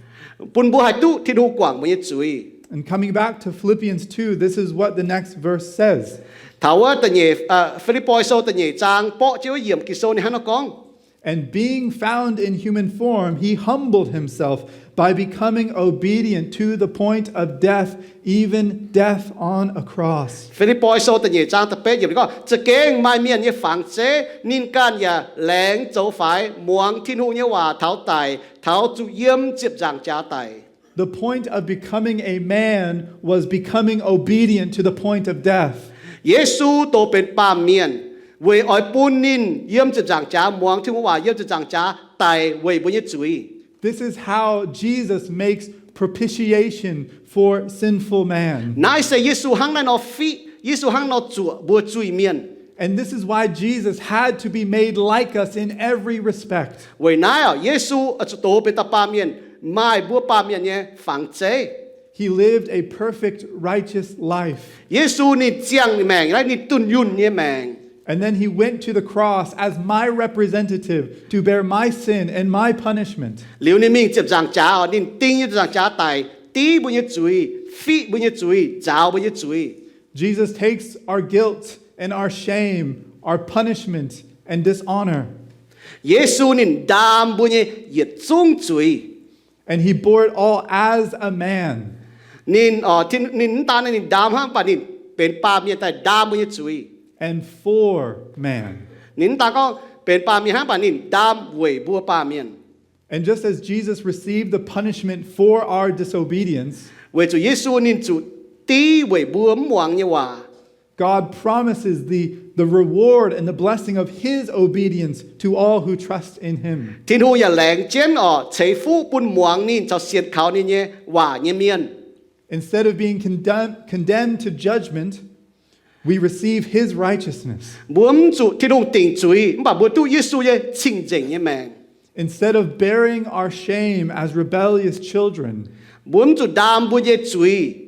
bun mbuo haih duqv Tin-Hungh guangc mbuo nyei zuiz. And coming back to Philippians two, this is what the next verse says. Taux wuov da'nyeic, Fi^lipv^poi Sou da'nyeic zaang borqv jienv wuov yiemc Ging-Sou ninh hnangv nor gorngv, And being found in human form, he humbled himself by becoming obedient to the point of death, even death on a cross. Fi^lipv^poi Sou da'nyeic zaang da'betv yiemc ninh gorngv, za'gengh maaih mienh nyei fangx zeiv, ninh ganh yaac laengz zoux faix muangx Tin-Hungh nyei waac taux daic, taux zuqc yiem ziepc nzaangc jaax daic. The point of becoming a man was becoming obedient to the point of death. Yesu doz benx baamh mienh weic oix bun ninh yiem ziepc nzaangc jaax muangx Tin-Hungh waac, yiem ziepc nzaangc jaax daic weic mbuo nyei zuiz. This is how Jesus makes propitiation for sinful man. Naaiv se Yesu hnangv naaiv nor fiqv, Yesu hnangv nor zuoqc mbuo zuiz-mienh. And this is why Jesus had to be made like us in every respect. Weic naaiv oc, Yesu zuqc doz benx dauh baamh mienh, maaih mbuo baamh mienh nyei fangx zeiv. He lived a perfect, righteous life. Yesu ninh ziangh maengc, ninh dunh yunh nyei maengc. And then he went to the cross as my representative to bear my sin and my punishment. Liuz ninh mingh ziepc nzaangc jaax, ninh ding nyei ziepc nzaangc jaax daic, div mbuo nyei zuiz, fiqv mbuo nyei zuiz, nzaaux mbuo nyei zuiz. Jesus takes our guilt and our shame, our punishment and dishonor. Yesu ninh ndaam mbuo nyei yietc zungv zuiz. And he bore it all as a man. Ninh, ninh mv daan ninh ndaam hnangv, mv baac ninh benx baamh mienh daaih ndaam mbuo nyei zuiz. And for man. Ninh mv daan gorngv benx baamh mienh hnangv, mv baac ninh ndaam weic mbuo baamh mienh. And just as Jesus received the punishment for our disobedience, Weic zuqc Yesu ninh zuqc div weic mbuo mv muangx nyei waac. God promises the the reward and the blessing of his obedience to all who trust in him. Tin-Hungh yaac laengz jienv oc ceix fuqv bun muangx ninh caux sienx kaux ninh nyei waac nyei mienh. Instead of being condemn, condemned to judgment, we receive his righteousness. Mbuo mv zuqc Tin-Hungh dingc zuiz, mv baac mbuo duqv Yesu nyei cing-nzengc nyei maengc. Instead of bearing our shame as rebellious children, mbuo mv zuqc ndaam mbuo nyei zuiz.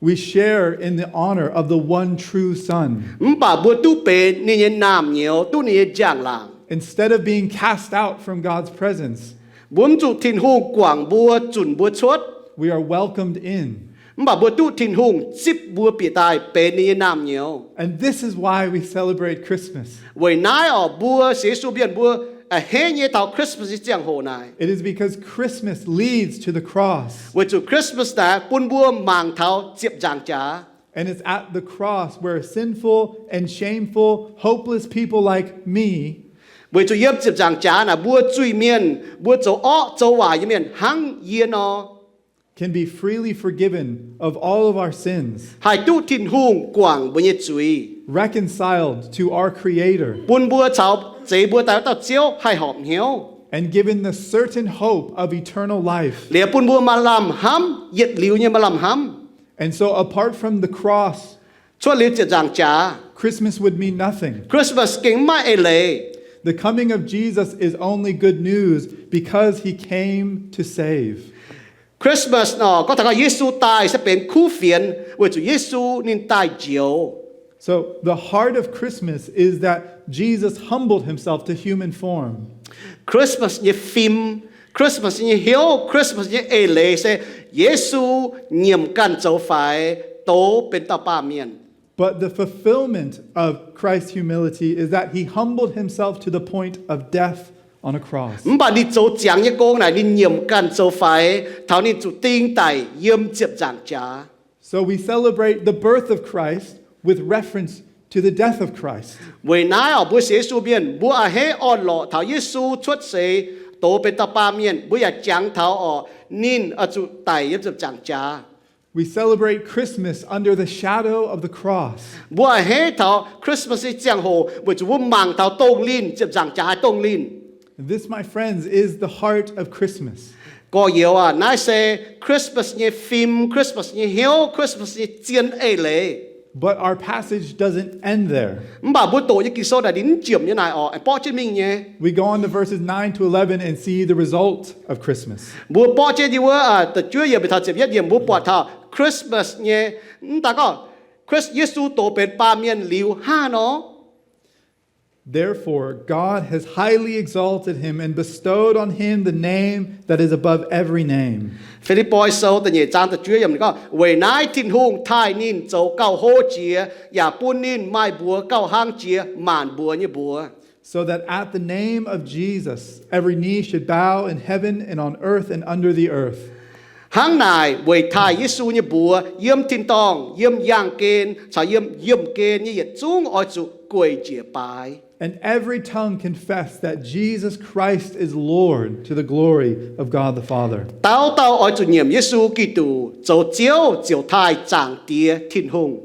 We share in the honor of the one true Son. Mv baac mbuo duqv benx ninh nyei naamh nyouz, duqv ninh nyei njang-laangc. Instead of being cast out from God's presence, mbuo mv zuqc Tin-Hungh guangc mbuo, zunc mbuo cuotv. We are welcomed in. Mv baac mbuo duqv Tin-Hungh zipv mbuo bieqc daaih benx ninh nyei naamh nyouz. And this is why we celebrate Christmas. Weic naaiv oc, mbuo sienx Yesu mienh mbuo a'hneiv nyei taux Christmas nyei ziangh hoc naaic. It is because Christmas leads to the cross. Weic zuqc Christmas naaic bun mbuo mangc taux ziepc nzaangc jaax. And it's at the cross where sinful and shameful, hopeless people like me Weic zuqc yiem ziepc nzaangc jaax naaic mbuo zuiz-mienh, mbuo zoux orqv zoux waaic nyei mienh hnangv yie nor, can be freely forgiven of all of our sins, haih duqv Tin-Hungh guangc mbuo nyei zuiz, reconciled to our Creator, bun mbuo caux zeix mbuo daaih wuov dauh Ziouv haih horpc hnyouv, and given the certain hope of eternal life. Liuz bun mbuo maaih lamh hnamv, yietc liuz nyei maaih lamh hnamv. And so, apart from the cross, cuotv liuz ziepc nzaangc jaax, Christmas would mean nothing. Christmas gengh maiv eix leiz. The coming of Jesus is only good news because he came to save. Christmas nor, gorngv taux gorngv Yesu daaih se benx kuv fienx weic zuqc Yesu ninh daaih njoux. So, the heart of Christmas is that Jesus humbled himself to human form. Christmas nyei fim, Christmas nyei hnyouv, Christmas nyei eix leiz se Yesu nyiemc ganh zoux faix, douz benx dauh baamh mienh. But the fulfillment of Christ's humility is that he humbled himself to the point of death on a cross. Mv baac ninh zoux ziangx nyei gong naaic ninh nyiemc ganh zoux faix taux ninh zuqc ding daic yiem ziepc nzaangc jaax. So we celebrate the birth of Christ with reference to the death of Christ. Weic naaiv oc, mbuo sienx Yesu mienh mbuo a'hneiv orn-lorqc taux Yesu cuotv seix douz benx dauh baamh mienh, mbuo yaac jangx taux oc ninh oix zuqc daic yiem ziepc nzaangc jaax. We celebrate Christmas under the shadow of the cross. Mbuo a'hneiv taux Christmas nyei ziangh hoc weic zuqc mbuo mangc taux dongh linh, ziepc nzaangc jaax dongh linh. And this, my friends, is the heart of Christmas. Gorx-youz aah, naaiv se Christmas nyei fim, Christmas nyei hnyouv, Christmas nyei zien eix leiz. But our passage doesn't end there. Mv baac mbuo doqc nyei Ging-Sou naaic ninh mv jomc nyei naaic orqc, aengx borqv jienv mingh nyei. We go on to verses nine to eleven and see the result of Christmas. Mbuo borqv jienv yiem wuov da'juov yiemc taux ziepc yietv yiemc, mbuo buatc taux Christmas nyei, mv daaih gorngv Yesu doz benx baamh mienh liuz hnangv nor. Therefore, God has highly exalted him and bestowed on him the name that is above every name. Fi^lipv^poi Sou da'nyeic zaang da'juov yiemc gorngv, weic naaiv Tin-Hungh taaih ninh zoux gauh hlo jiex, yaac bun ninh maaih mbuox gauh hlang jiex maanc mbuox nyei mbuox. So that at the name of Jesus, every knee should bow in heaven and on earth and under the earth. Hnangv naaic, weic taaih Yesu nyei mbuox, yiem tin-dorngh, yiem yaangh gen, caux yiem yiemh gen nyei yietc zungv oix zuqc gueic njiec baaix. And every tongue confess that Jesus Christ is Lord to the glory of God the Father. Dauh dauh oix zuqc nyiemc Yesu Giduc zoux Ziouv ziouc taaih Zaangc Diex Tin-Hungh.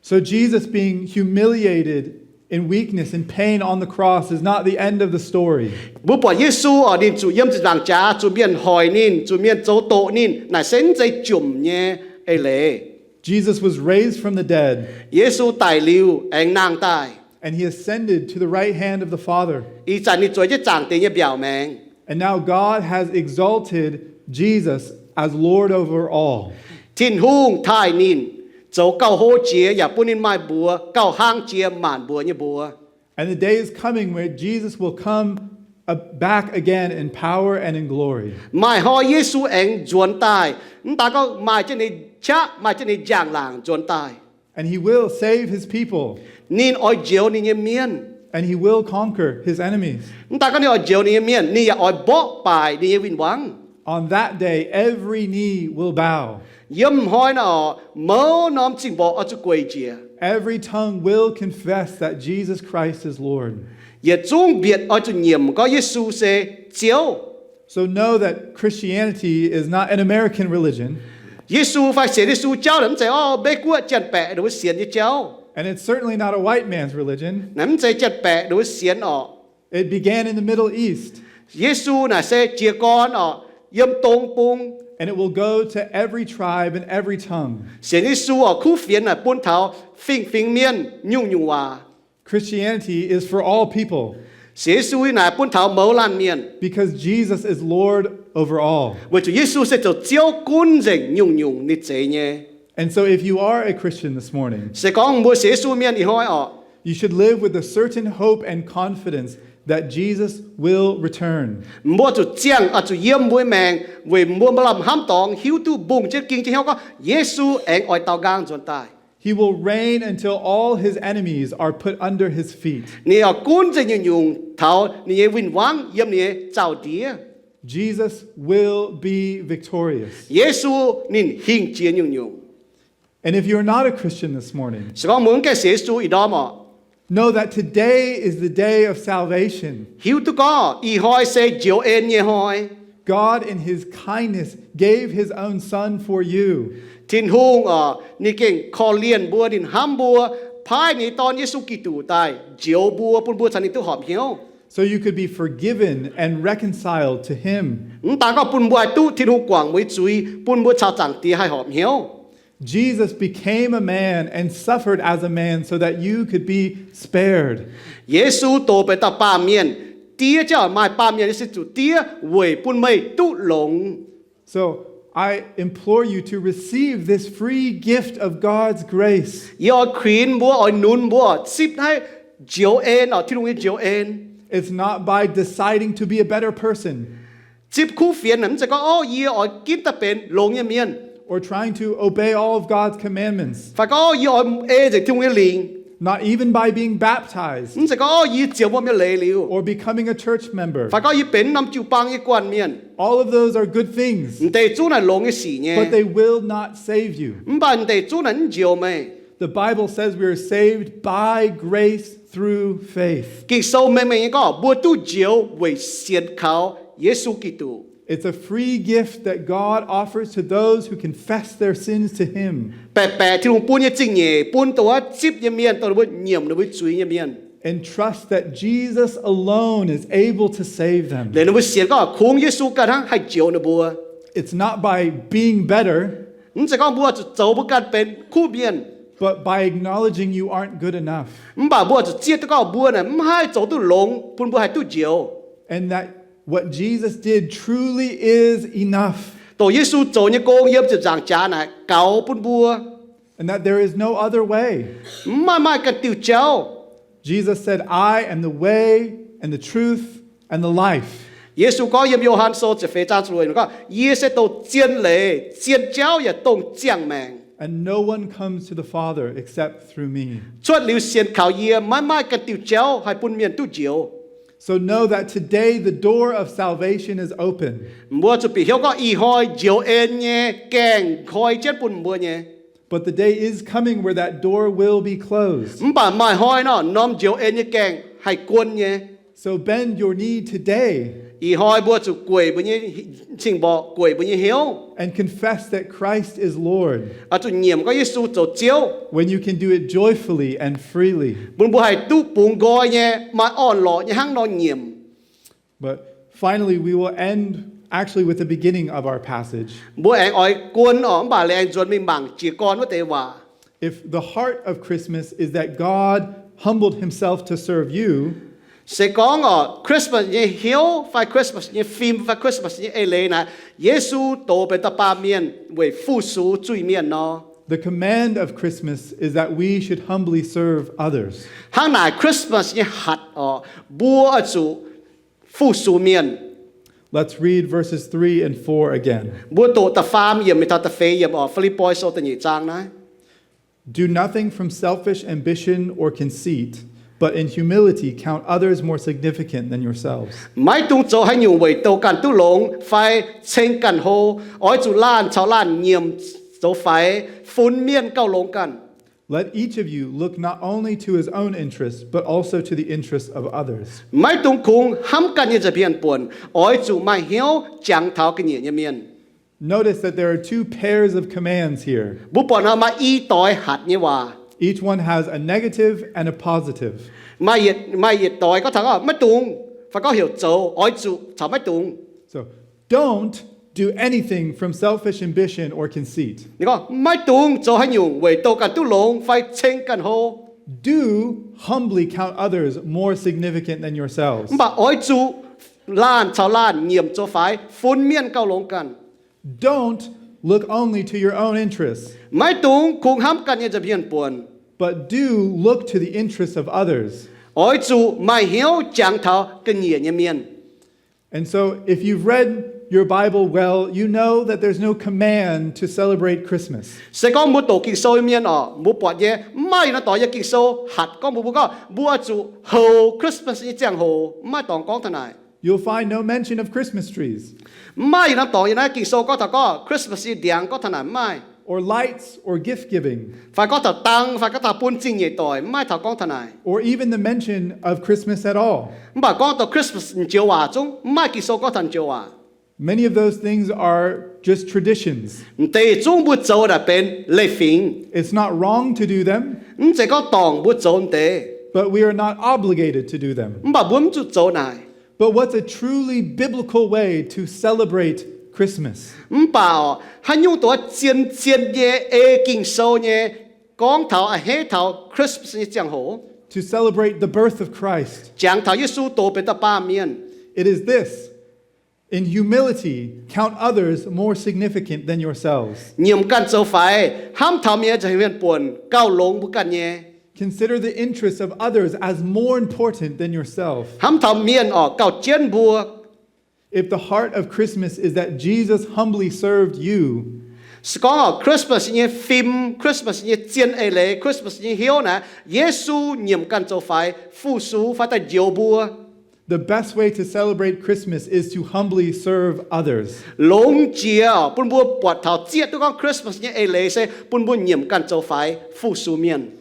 So Jesus being humiliated in weakness and pain on the cross is not the end of the story. Mbuo buatc Yesu oc, ninh zuqc yiem ziepc nzaangc jaax, zuqc mienh hoic ninh, zuqc mienh zoux doqc ninh, naaic se mv zeiz jomc nyei eix leiz. Jesus was raised from the dead. Yesu daic liuz aengx nangh daaih. And he ascended to the right hand of the Father. Ih zanc ninh zueiz jienv Zaangc Diex nyei mbiaauc maengx. And now God has exalted Jesus as Lord over all. Tin-Hungh taaih ninh zoux gauh hlo jiex yaac bun ninh maaih mbuox gauh hlang jiex maanc mbuox nyei mbuox. And the day is coming when Jesus will come, uh, back again in power and in glory. Maaih hnoi Yesu aengx nzuonx daaih, mv daaih gorngv maaih jienv ninh qaqv, maaih jienv ninh njang-laangc nzuonx daaih. And he will save his people. Ninh oix njoux ninh nyei mienh. And he will conquer his enemies. Mv daaih gorngv ninh oix njoux ninh nyei mienh, ninh yaac oix mborqv baaic ninh nyei win-wangv. On that day, every knee will bow. Yiem hnoi naaic, mouz norm zingh mborqc oix zuqc gueic njiec. Every tongue will confess that Jesus Christ is Lord. Yietc zungv mbietc oix zuqc nyiemc gorngv Yesu se Ziouv. So know that Christianity is not an American religion. Yesu fai sienx Yesu jauv naaic mv zeiz orv Meiv Guoqv janx-baeqc ninh mbuo sienx nyei jauv. And it's certainly not a white man's religion. Naaiv mv zeiz janx-baeqc ninh mbuo sienx orqc. It began in the Middle East. Yesu naaic se jiez gorn orqc yiem dong bung. And it will go to every tribe and every tongue. Sienx Yesu orqc, kuv fienx naaic bun taux fingx-fingx mienh nyungc-nyungc waac. Christianity is for all people. Sienx Yesu naaic bun taux mouz laanh mienh. Because Jesus is Lord over all. Weic zuqc Yesu se zoux Ziouv gunv nzengc nyungc-nyungc ninh zeix nyei. And so if you are a Christian this morning, se gorngv mbuo sienx Yesu mienh ih hnoi orqc, you should live with a certain hope and confidence that Jesus will return. Mbuo zuqc ziangh, oix zuqc yiem mbuo maengc weic mbuo maaih lamh hnamv dorngx hiuv duqv mbungh jienv ging jienv hnyouv gorngv Yesu aengx oix dau nqaang nzuonx daaih. He will reign until all his enemies are put under his feet. Ninh oix gunv nzengc nyungc-nyungc taux ninh nyei win-wangv yiem ninh nyei zaux-ndiev. Jesus will be victorious. Yesu ninh hingh jiex nyungc-nyungc. And if you are not a Christian this morning, se gorngv mbuo mv gaengh sienx Yesu ih ndorm orqc, know that today is the day of salvation. Hiuv duqv gorngv ih hnoi se njoux en nyei hnoi. God in his kindness gave his own son for you. Tin-Hungh orqc, ninh gengh korv-lienh mbuo, ninh hnamv mbuo, paaiv ninh nyei Dorn Yesu Giduc daaih njoux mbuo, bun mbuo caux ninh duqv horpc hnyouv. So you could be forgiven and reconciled to him. Mv daan gorngv bun mbuo haih duqv Tin-Hungh guangc mbuo nyei zuiz, bun mbuo caux Zaangc Diex haih horpc hnyouv. Jesus became a man and suffered as a man so that you could be spared. Yesu doz benx dauh baamh mienh, diev jienv oix maaih baamh mienh nyei sin zuqc diev weic bun meih duqv longx. So I implore you to receive this free gift of God's grace. Yie oix kuinx mbuo, oix nunz mbuo zipv naaiv njoux en orqc, Tin-Hungh nyei njoux en. It's not by deciding to be a better person. Zipv kuv fienx naaic mv zeiz gorngv, orv, yie oix ginv daaih benx longx nyei mienh, or trying to obey all of God's commandments, fai gorngv, orv, yie oix ei nzengc Tin-Hungh nyei lingc. Not even by being baptized, mv zeiz gorngv, orv, yie ziouc wuom nyei leiz liuz, or becoming a church member, fai gorngv yie benx norm jiu-baang nyei guanh mienh. All of those are good things, m'deix zungv naaic longx nyei sic nyei, but they will not save you. Mv baac m'deix zungv naaic mv njoux meih. The Bible says we are saved by grace through faith. Ging-Sou mengh mengh nyei gorngv mbuo duqv njoux weic sienx kaux Yesu Giduc. It's a free gift that God offers to those who confess their sins to Him. Baeqc baeqc Tin-Hungh bun nyei zingh nyeic bun dongh wuov zipv nyei mienh, dongh ninh mbuo nyiemc ninh mbuo zuiz nyei mienh, and trust that Jesus alone is able to save them. Liuz ninh mbuo sienx gorngv kungx Yesu ganh hnangv haih njoux ninh mbuo. It's not by being better, mv zeiz gorngv mbuo zuqc zoux mbuo ganh benx kuv mienh, but by acknowledging you aren't good enough. Mv baac mbuo zuqc zieqv duqv gorngv mbuo naaic mv haih zoux duqv longx bun mbuo haih duqv njoux. And that what Jesus did truly is enough. Dongh Yesu zoux nyei gong yiem ziepc nzaangc jaax naaic gaux bun mbuo. And that there is no other way. Mv maaih, maaih ganh diuh jauv. Jesus said, I am the way and the truth and the life. Yesu gorngv yiem Yo^han Sou ziepc feix zaang ziepc luoqc gorngv, yie se dongh zien leiz, zien jauv yaac dongh ziangh maengc. And no one comes to the Father except through me. Cuotv liuz sienx kaux yie, maiv maaih ganh diuh jauv haih bun mienh duqv njoux. So know that today the door of salvation is open. Mbuo zuqc bieqc hnyouv gorngv ih hnoi njoux en nyei gaengh koi jienv bun mbuo nyei. But the day is coming where that door will be closed. Mv baac maaih hnoi nor, norm njoux en nyei gaengh haih guon nyei. So bend your knee today, ih hnoi mbuo zuqc gueic mbuo nyei cing-mborqc, gueic mbuo nyei hnyouv, and confess that Christ is Lord. Oix zuqc nyiemc gorngv Yesu zoux Ziouv. When you can do it joyfully and freely. Bun mbuo haih duqv bungx nqoi nyei, maaih orn-lorqc nyei hnangv nor nyiemc. But finally, we will end actually with the beginning of our passage. Mbuo aengx oix guon orqc, mv baac liuz aengx nzuonx mingh mangc jiez gorn wuov deix waac. If the heart of Christmas is that God humbled himself to serve you, se gorngv orqc, Christmas nyei hnyouv fai Christmas nyei fim fai Christmas nyei eix leiz naaic, Yesu doz benx dauh baamh mienh weic fu-sux zuiz-mienh nor, the command of Christmas is that we should humbly serve others. Hnangv naaic Christmas nyei hatc orqc, mbuo oix zuqc fu-sux mienh. Let's read verses three and four again. Mbuo doqc da'faam yiemc mingh taux da'feix yiemc orqc, Fi^lipv^poi Sou da'nyeic zaang naaiv. Do nothing from selfish ambition or conceit, but in humility count others more significant than yourselves. Maiv dungx zoux haaix nyungc weic douh ganh duqv longx fai ceng ganh hlo. Oix zuqc laanh caux laanh nyiemc zoux faix, funx mienh gauh longx ganh. Let each of you look not only to his own interests, but also to the interests of others. Maiv dungx kungx hnamv ganh nyei nza'hmien buonc. Oix zuqc maaih hnyouv jangx taux ga'nyiec nyei mienh. Notice that there are two pairs of commands here. Mbuo buatc nor maaih i doix hatc nyei waac. Each one has a negative and a positive. Maaih yietc, maaih yietc doix gorngv taux gorngv maiv dungx, fai gorngv heuc zoux, oix zuqc caux maiv dungx. So, don't do anything from selfish ambition or conceit. Ninh gorngv maiv dungx zoux haaix nyungc weic douh ganh duqv longx fai ceng ganh hlo. Do humbly count others more significant than yourselves. Mv baac oix zuqc laanh caux laanh nyiemc zoux faix, funx mienh gauh longx ganh. Don't look only to your own interests, Maiv dungx kungx hnamv ganh nyei nza'hmien buonc, but do look to the interests of others. Oix zuqc maaih hnyouv jangx taux ga'nyiec nyei mienh. And so, if you've read your Bible well, you know that there's no command to celebrate Christmas. Se gorngv mbuo doqc Ging-Sou nyei mienh orqc, mbuo buatc nyei, mv maaih yietc norm dorngx yiem Ging-Sou hatc gorngv mbuo, mbuo gorngv mbuo zuqc houx Christmas nyei ziangh hoc. Mv maaih dorngx gorngv taux naaic. You'll find no mention of Christmas trees Mv maaih yietc norm dorngx yiem naaiv Ging-Sou gorngv taux gorngv Christmas nyei ndiangx gorngv taux naaic mv maaih. or lights or gift giving Fai gorngv taux dang, fai gorngv taux bun zingh nyeic doic, mv maaih taux gorngv taux naaic. or even the mention of Christmas at all. Mv baac gorngv taux Christmas njoux waac zungv mv maaih Ging-Sou gorngv taux njoux waac. Many of those things are just traditions. M'deix zungv mbuo zoux naaic benx leiz-fingx. It's not wrong to do them, Mv zeiz gorngv dorngc mbuo zoux m'deix, but we are not obligated to do them. mv baac mbuo mv zuqc zoux naaic. But what's a truly biblical way to celebrate Christmas? Mv baac haaix nyungc doix zien-zien nyei ei Ging-Sou nyei gorngv taux a'hneiv taux Christmas nyei ziangh hoc, To celebrate the birth of Christ. jangx taux Yesu doz benx da'baamh mienh. It is this: in humility, count others more significant than yourselves. Nyiemc ganh zoux faix, hnamv taux mienh nza'hmien buonc gauh longx mbuo ganh nyei. Consider the interests of others as more important than yourself. Hnamv taux mienh orqc gauh jienv mbuo. If the heart of Christmas is that Jesus humbly served you, Se gorngv orqc Christmas nyei fim, Christmas nyei zien eix leiz, Christmas nyei hnyouv naaic, Yesu nyiemc ganh zoux faix fu-sux fai daaih njoux mbuo. The best way to celebrate Christmas is to humbly serve others. Longx jiex bun mbuo buatc taux zieqv duqv gorngv Christmas nyei eix leiz se bun mbuo nyiemc ganh zoux faix fu-sux mienh.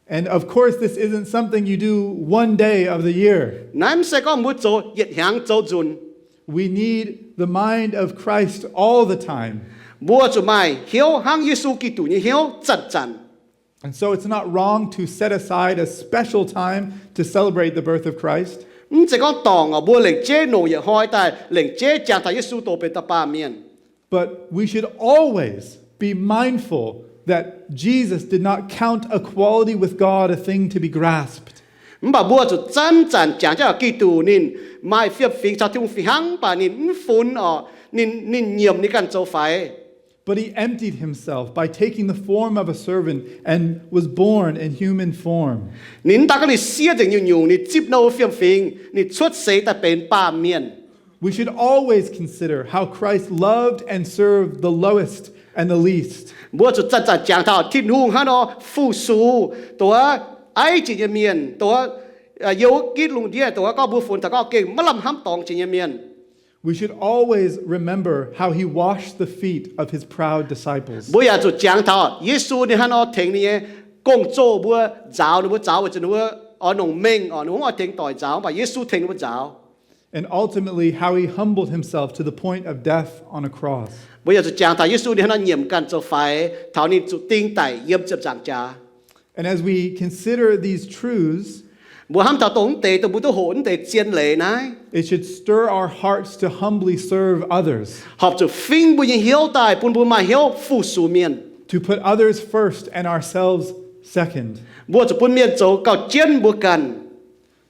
And of course, this isn't something you do one day of the year. Naaiv mv zeiz gorngv mbuo zoux yietc hnyangx zoux nzunc. We need the mind of Christ all the time. Mbuo zuqc maaih hnyouv hnangv Yesu Giduc nyei hnyouv zanc-zanc. And so it's not wrong to set aside a special time to celebrate the birth of Christ. Mv zeiz gorngv dorngc orqc mbuo lengc jeiv nongc yietc hnoi daaih lengc jeiv jangx taux Yesu doz benx da'baamh mienh. But we should always be mindful that Jesus did not count equality with God a thing to be grasped. Mv baac mbuo zuqc zanc-zanc jangx jienv Giduc ninh maaih fiem-fingx caux Tin-Hungh fih hnangv, mv baac ninh mv funx orqc, ninh, ninh nyiemc ninh ganh zoux faix. But he emptied himself by taking the form of a servant and was born in human form. Ninh mv daan gorngv ninh siev nzengc nyungc-nyungc, ninh zipv nou fiem-fingx, ninh cuotv seix daaih benx baamh mienh. We should always consider how Christ loved and served the lowest and the least. Mbuo zuqc zanc-zanc jangx taux Tin-Hungh hnangv nor fu-sux dongh wuov aiv jiex nyei mienh, dongh wuov, youh ginv lungh ndiev, dongh wuov gorngv mbuo funx taux gorngv gengh maiv lamh hnamv dorngx jiex nyei mienh. We should always remember how he washed the feet of his proud disciples. Mbuo yaac zuqc jangx taux Yesu ninh hnangv nor tengx ninh nyei gong-zoh mbuo nzaaux ninh mbuo nzaaux weic zuqc ninh mbuo oix nongc mengh orqc, ninh mbuo mv oix tengx doic nzaaux, mv baac Yesu tengx ninh mbuo nzaaux. And ultimately, how he humbled himself to the point of death on a cross. Mbuo yaac zuqc jangx taux Yesu ninh hnangv nor nyiemc ganh zoux faix taux ninh zuqc ding daic yiem ziepc nzaangc jaax. And as we consider these truths, Mbuo hnamv taux dongh mv deix, dongh mbuo duqv hoqc mv deix zien leiz naaiv, it should stir our hearts to humbly serve others, horpc zuqc fingv mbuo nyei hnyouv daaih bun mbuo maaih hnyouv fu-sux mienh, to put others first and ourselves second. Mbuo zuqc bun mienh zoux gauh jienv mbuo ganh.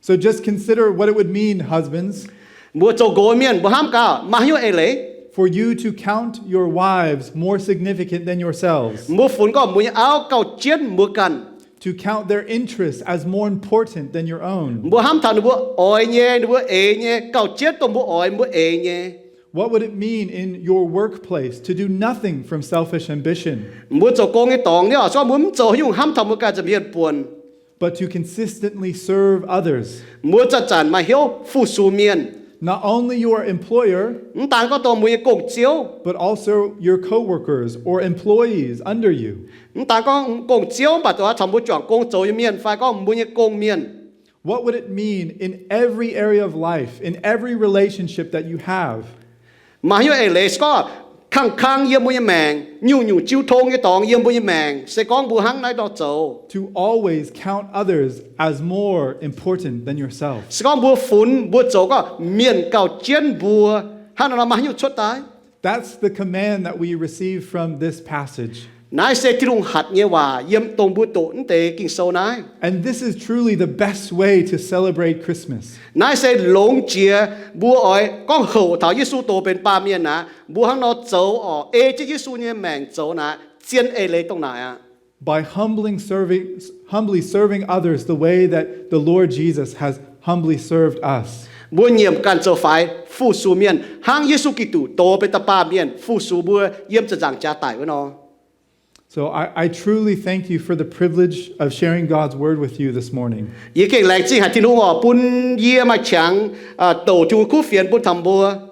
So just consider what it would mean, husbands, Mbuo zoux nqox mienh mbuo hnamv gaax maaih haaix nyungc eix leiz for you to count your wives more significant than yourselves, mbuo funx gorngv mbuo nyei auv gauh jienv mbuo ganh, to count their interests as more important than your own. Mbuo hnamv taux ninh mbuo oix nyei, ninh mbuo eix nyei gauh jienv dongh mbuo oix mbuo eix nyei. What would it mean in your workplace to do nothing from selfish ambition? Mbuo zoux gong nyei dorngx nyei orqc, se gorngv mbuo mv zoux haaix nyungc hnamv taux mbuo ganh nza'hmien buonc, but to consistently serve others, mbuo zanc-zanc maaih hnyouv fu-sux mienh. Not only your employer, Mv daan gorngv dongh mbuo nyei gong-ziouv, but also your coworkers or employees under you. Mv daan gorngv gong-ziouv, mv baac dongh caux mbuo juangc gong zoux nyei mienh fai gorngv mbuo nyei gong-mienh. What would it mean in every area of life, in every relationship that you have? Maaih haaix nyungc eix leiz se gorngv kangv-kangv yiem mbuo nyei maengc, nyungc-nyungc jiu tong nyei dorngx yiem mbuo nyei maengc, se gorngv mbuo hnangv naaiv nor zoux, to always count others as more important than yourself. Se gorngv mbuo funx mbuo zoux gorngv mienh gauh jienv mbuo, hnangv naaiv nor maaih haaix nyungc cuotv daaih? That's the command that we receive from this passage. Naaiv se Tin-Hungh hatc nyei waac yiem dongh mbuo doqc naaiv deix Ging-Sou naaiv. And this is truly the best way to celebrate Christmas. Naaiv se longx jiex mbuo oix gorngv houc taux Yesu doz benx baamh mienh aqv. Mbuo hnangv nor zoux oc, ei jienv Yesu nyei maengc zoux naaic, zien eix leiz dongh naaic aqv. By humbling serving, humbly serving others the way that the Lord Jesus has humbly served us. Mbuo nyiemc ganh zoux faix fu-sux mienh hnangv Yesu Giduc doz benx dauh baamh mienh fu-sux mbuo yiem ziepc nzaangc jaax daic wuov nor. So I, I truly thank you for the privilege of sharing God's word with you this morning. Yie gengh laengz zingh haic Tin-Hungh oc, bun yie maaih qangx douc Tin-Hungh kuv fienx bun taux mbuo.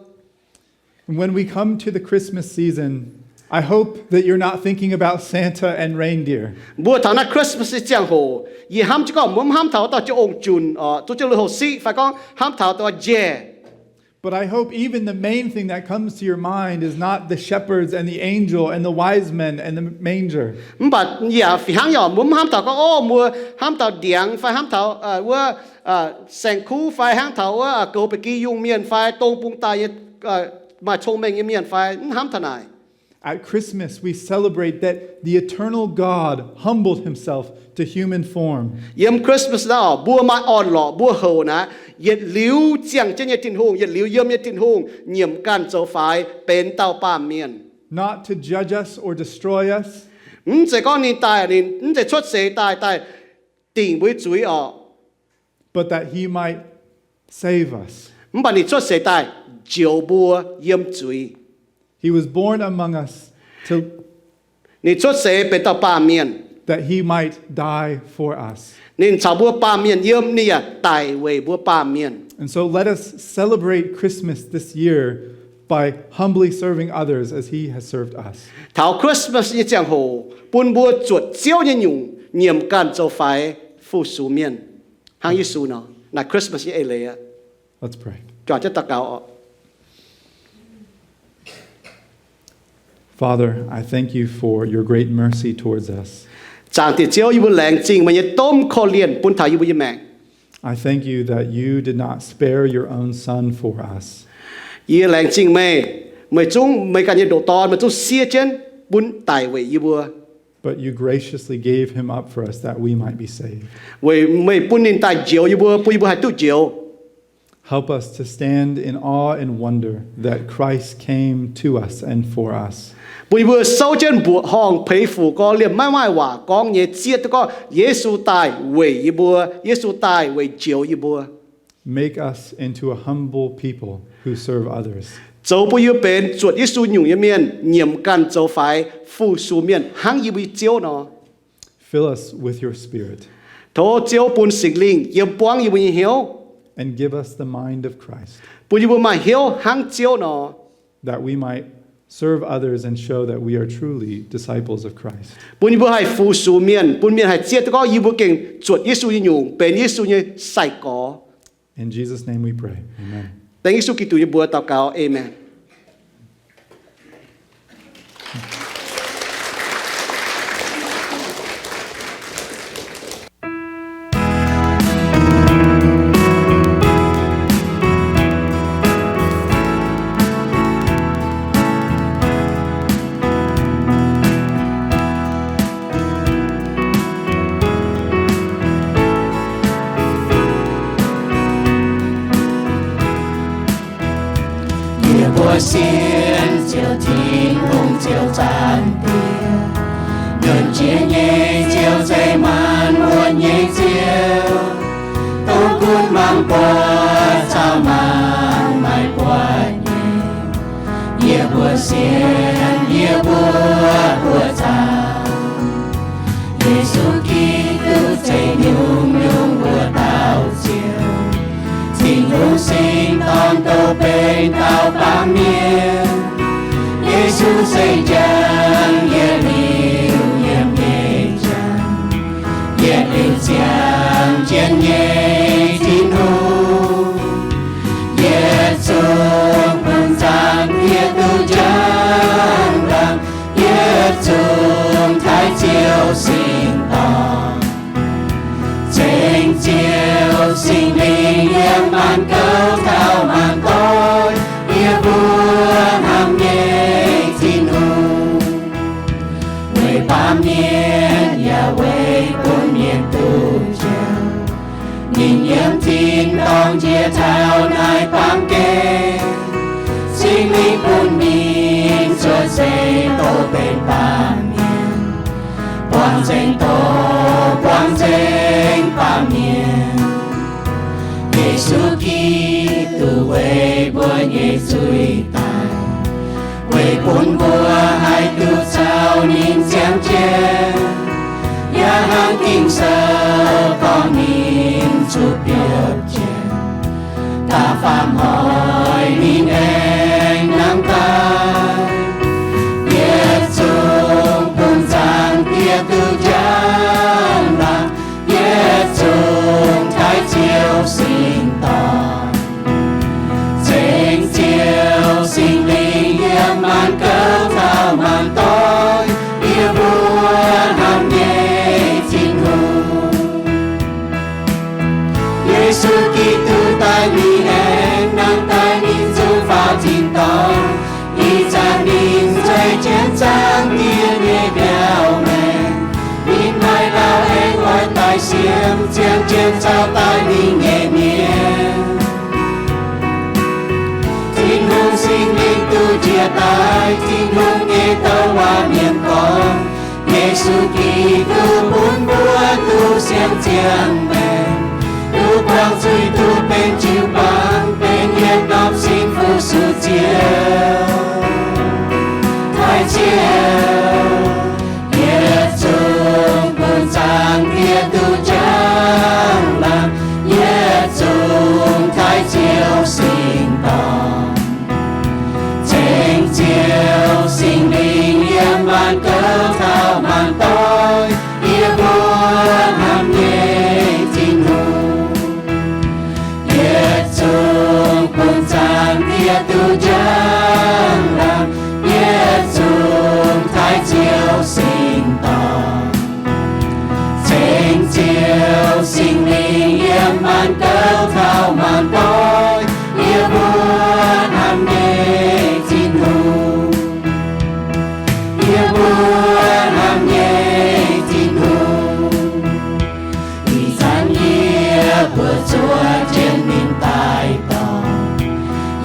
And when we come to the Christmas season, I hope that you're not thinking about Santa and reindeer. Mbuo taux naaiv Christmas nyei ziangh hoc, yie hnamv jienv gorngv mbuo mv hnamv taux dauh jienv ong-junc oc, zuov jienv lui-houx siqv, fai gorngv hnamv taux dauh njaih. But I hope even the main thing that comes to your mind is not the shepherds and the angel and the wise men and the manger. Mv baac yaac fih hnangv yaac mbuo mv hnamv taux gorngv, o, mbuo hnamv taux ndiangx fai hnamv taux wuov saeng-kuv fai hnamv taux wuov goux ba'gi yungh mienh fai dong bung daaih nyei maaih cong-mengh nyei mienh fai mv hnamv taux naaic. At Christmas, we celebrate that the eternal God humbled himself to human form. Yiem Christmas naaiv oc, mbuo maaih orn-lorqc mbuo houc naaic, yietc liuz ziangh jienv nyei Tin-Hungh, yietc liuz yiem nyei Tin-Hungh nyiemc ganh zoux faix benx dauh baamh mienh. Not to judge us or destroy us, Mv zeiz gorngv ninh daaih, ninh mv zeiz cuotv seix daaih, daaih dingc mbuo nyei zuiz oc. but that he might save us. Mv baac ninh cuotv seix daaih njoux mbuo yiem zuiz. He was born among us to, Ninh cuotv seix benx dauh baamh mienh, that he might die for us. Ninh caux mbuo baamh mienh yiem, ninh yaac daic weic mbuo baamh mienh. And so let us celebrate Christmas this year by humbly serving others as he has served us. Taux Christmas nyei ziangh hoc, bun mbuo zuotc Ziouv nyei nyungc, nyiemc ganh zoux faix fu-sux mienh, hnangv Yesu nor. Naaiv Christmas nyei eix leiz aqv. Let's pray. Juangc jienv daux gaux oc. Father, I thank you for your great mercy towards us. Zaangc Diex Ziouv, yie mbuo laengz zingh meih nyei domh korv-lienh bun taux yie mbuo nyei maengc. I thank you that you did not spare your own son for us. Yie laengz zingh meih, meih zungv meih ganh nyei ndoqc Dorn, meih zungv siev jienv bun daic weic yie mbuo. But you graciously gave him up for us that we might be saved. Weic meih bun ninh daaih njoux yie mbuo, bun yie mbuo haih duqv njoux. Help us to stand in awe and wonder that Christ came to us and for us. Bun yie mbuo souv jienv mbuoqc horngh peix fuc gorngv liemh maiv maaih waac gorngv nyei zieqv duqv gorngv Yesu daaih weic yie mbuo, Yesu daaih weic njoux yie mbuo. Make us into a humble people who serve others. Zoux bun yie mbuo benx zuotc Yesu nyungc nyei mienh, nyiemc ganh zoux faix fu-sux mienh hnangv yie mbuo nyei Ziouv nor. Fill us with your Spirit. Tov Ziouv bun Singx Lingh yiem buangv yie mbuo nyei hnyouv, and give us the mind of Christ, bun yie mbuo maaih hnyouv hnangv Ziouv nor, that we might serve others and show that we are truly disciples of Christ. Bun yie mbuo haih fu-sux mienh, bun mienh haih zieqv duqv gorngv yie mbuo gengh zuotc Yesu nyei nyungc, benx Yesu nyei sai-gorx. In Jesus' name we pray. Amen. Dengv Yesu Giduc nyei mbuox daux gaux, aamen. Yie mbuo sienx Ziouv Tin-Hungh Ziouv Zaangc Diex, nunc jiex nyei Ziouv se maanc muotc nyei Ziouv, duqv gunv mangc buatc caux maanc maaih buatc nyei. Yie mbuo sienx, yie mbuo buoqc zaangc, Yesu Giduc zeiz nyungc-nyungc mbuo dauh Ziouv. Tin-Hungh Singx Dorn douh benx dauh baamh mienh. Yesu se njang yietc liuz yiem nyei njang, yietc liuz ziangh jienv nyei Tin-Hungh. Yietc zungv bun Zaangc Diex duqv njang. Singx dorngx. Ceng Ziouv Singx Lingh yiem maanc gouv taux maanc doic, yie mbuo hnamv nyei Tin-Hungh, weic baamh mienh yaac weic bun mienh duqv njoux. Ninh yiem tin-dorngh njiec taux naaiv baamh gen, Singx Lingh bun ninh zuov seix doz benx baamh mienh, buangh nzengc doz, buangh nzengc baamh mienh. Yesu Giduc weic mbuo nyei zuiz daic, weic bun mbuo haih duqv caux ninh ziangh jienv. Yaac hnangv Ging-Sou gorngv, ninh zuqc biopv jienv, da'faam hnoi ninh aengx nangh daaih. Yietc zungv bun Zaangc Diex duqv njang-laangc, yietc zungv taaih Ziouv Singx Dorngh. Ceng Ziouv Singx Lingh yiem maanc gouv taux maanc doic, yie mbuo hnamv nyei Tin-Hungh. Yesu Giduc daaih mingh aengx nangh daaih, ninh zungv faaux tin-dorngh. Ih zanc ninh zueiz jienv Zaangc Diex nyei mbiauz maengx. Ninh maaih lauh aengx oix daaih siemv, ziangh jienv caux daaih mingh nyei mienh. Tin-Hungh Singx Lingh duqv njiec daaih, Tin-Hungh nyei douc waac mienh gorngv, Yesu Giduc bun mbuo duqv siang-ziangh maengx, duqv buangh zuiz, duqv benx jiu-baang, benx yietc norm sin fu-sux Ziouv. Taaih Ziouv, yietc zungv bun Zaangc Diex duqv njang-laangc, yietc zungv taaih Ziouv Singx Dorngh. Ceng Ziouv Singx Lingh yiem maanc gouv taux maanc doic, yie mbuo hnamv nyei Tin-Hungh. Yietc zungv bun Zaangc Diex duqv njang-laangc, yietc zungv taaih Ziouv Singx Dorngh. Ceng Ziouv Singx Lingh yiem maanc gouv taux maanc doic, yie mbuo hnamv nyei Tin-Hungh. Yie mbuo hnamv nyei Tin-Hungh. Ih zanc yie mbuo zuov jienv ninh daaih dorngc.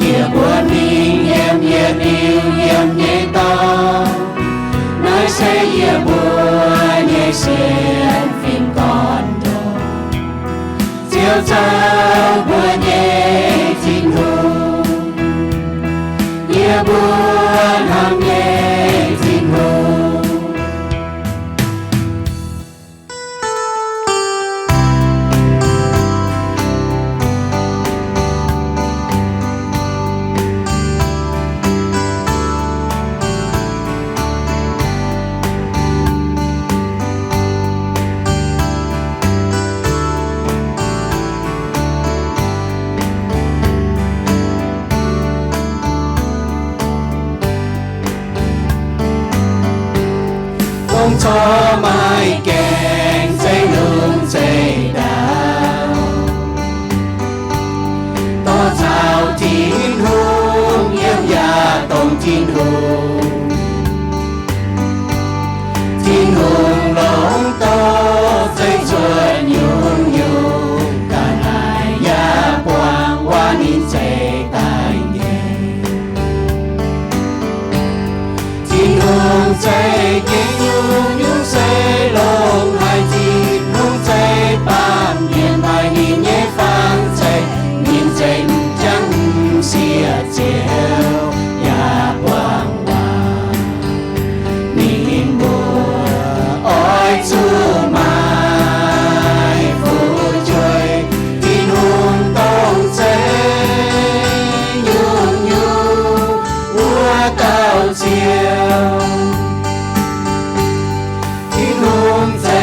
Yie mbuo mingh yiem yietc liuz yiem nyei dorngx. Naaiv se yie mbuo nyei sienx fim gorn-ndoqv. Ziouv zoux mbuo nyei Tin-Hungh. Yie mbuo hnamv nyei Tin-Hungh. Dongh corc maaih gaengh zeiv lungh zeiv ndaauv, dorh caux Tin-Hungh yiem yaac dongh Tin-Hungh. Tin-Hungh longc doz zeiv zuotc nyungc-nyungc, ga'naaiv yaac buangh waac ninh zeiv daaih nyei. Tin-Hungh zeiv nyei nyungc-nyungc se longx haic. Tin-Hungh zeiv baamh mienh maaih ninh nyei fang zeiv, ninh zeiv m'jangc m'sieqv ziouc yaac buangh waac. Ninh mbuo oix zuqc maaih fu'jueiv. Tin-Hungh dongh zeiv nyungc-nyungc wuov dauh Ziouv. Tin-Hungh zeiv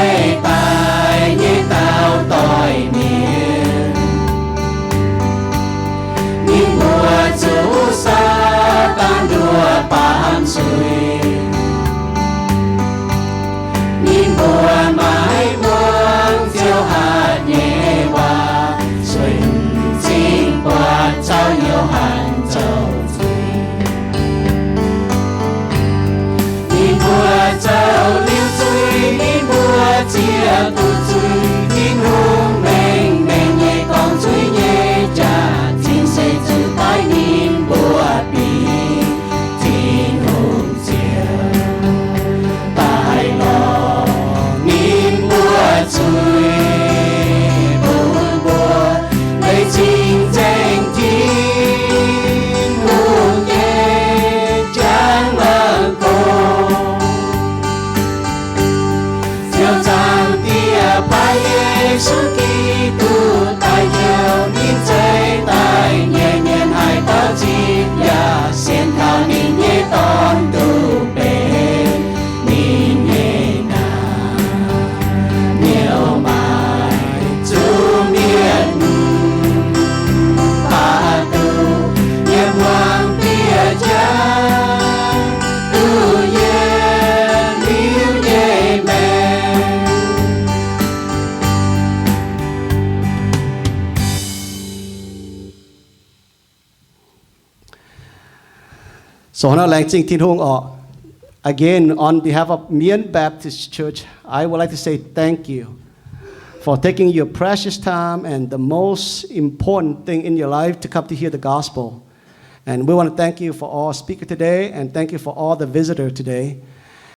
Ziec duqv zuiz, Tin-Hungh mengh mengh nyei gorngv zuiz nyei jaax-zinh se zuqc daaih ninh mbuo bingx Tin-Hungh ziouc daaih lorz ninh mbuo zuiz bun mbuo leiz cing-nzengc Tin-Hungh nyei jangx-maengc gorx. Ziouv Zaangc Diex baaix Yesu Giduc daaih njoux ninh zeiv daaih, nyei mienh haih taux zipv yaac sienx taux ninh nyei Dorn duqv benx ninh nyei naamh nyouz maaic zuqc mienh baac duqv yiem hmuangx diex jaax duqv yietc liuz nyei maengc. So, hnangv laengz zingh Tin-Hungh oc. Again, on behalf of Mien Baptist Church, I would like to say thank you for taking your precious time and the most important thing in your life to come to hear the gospel. And we want to thank you for all speaker today and thank you for all the visitor today.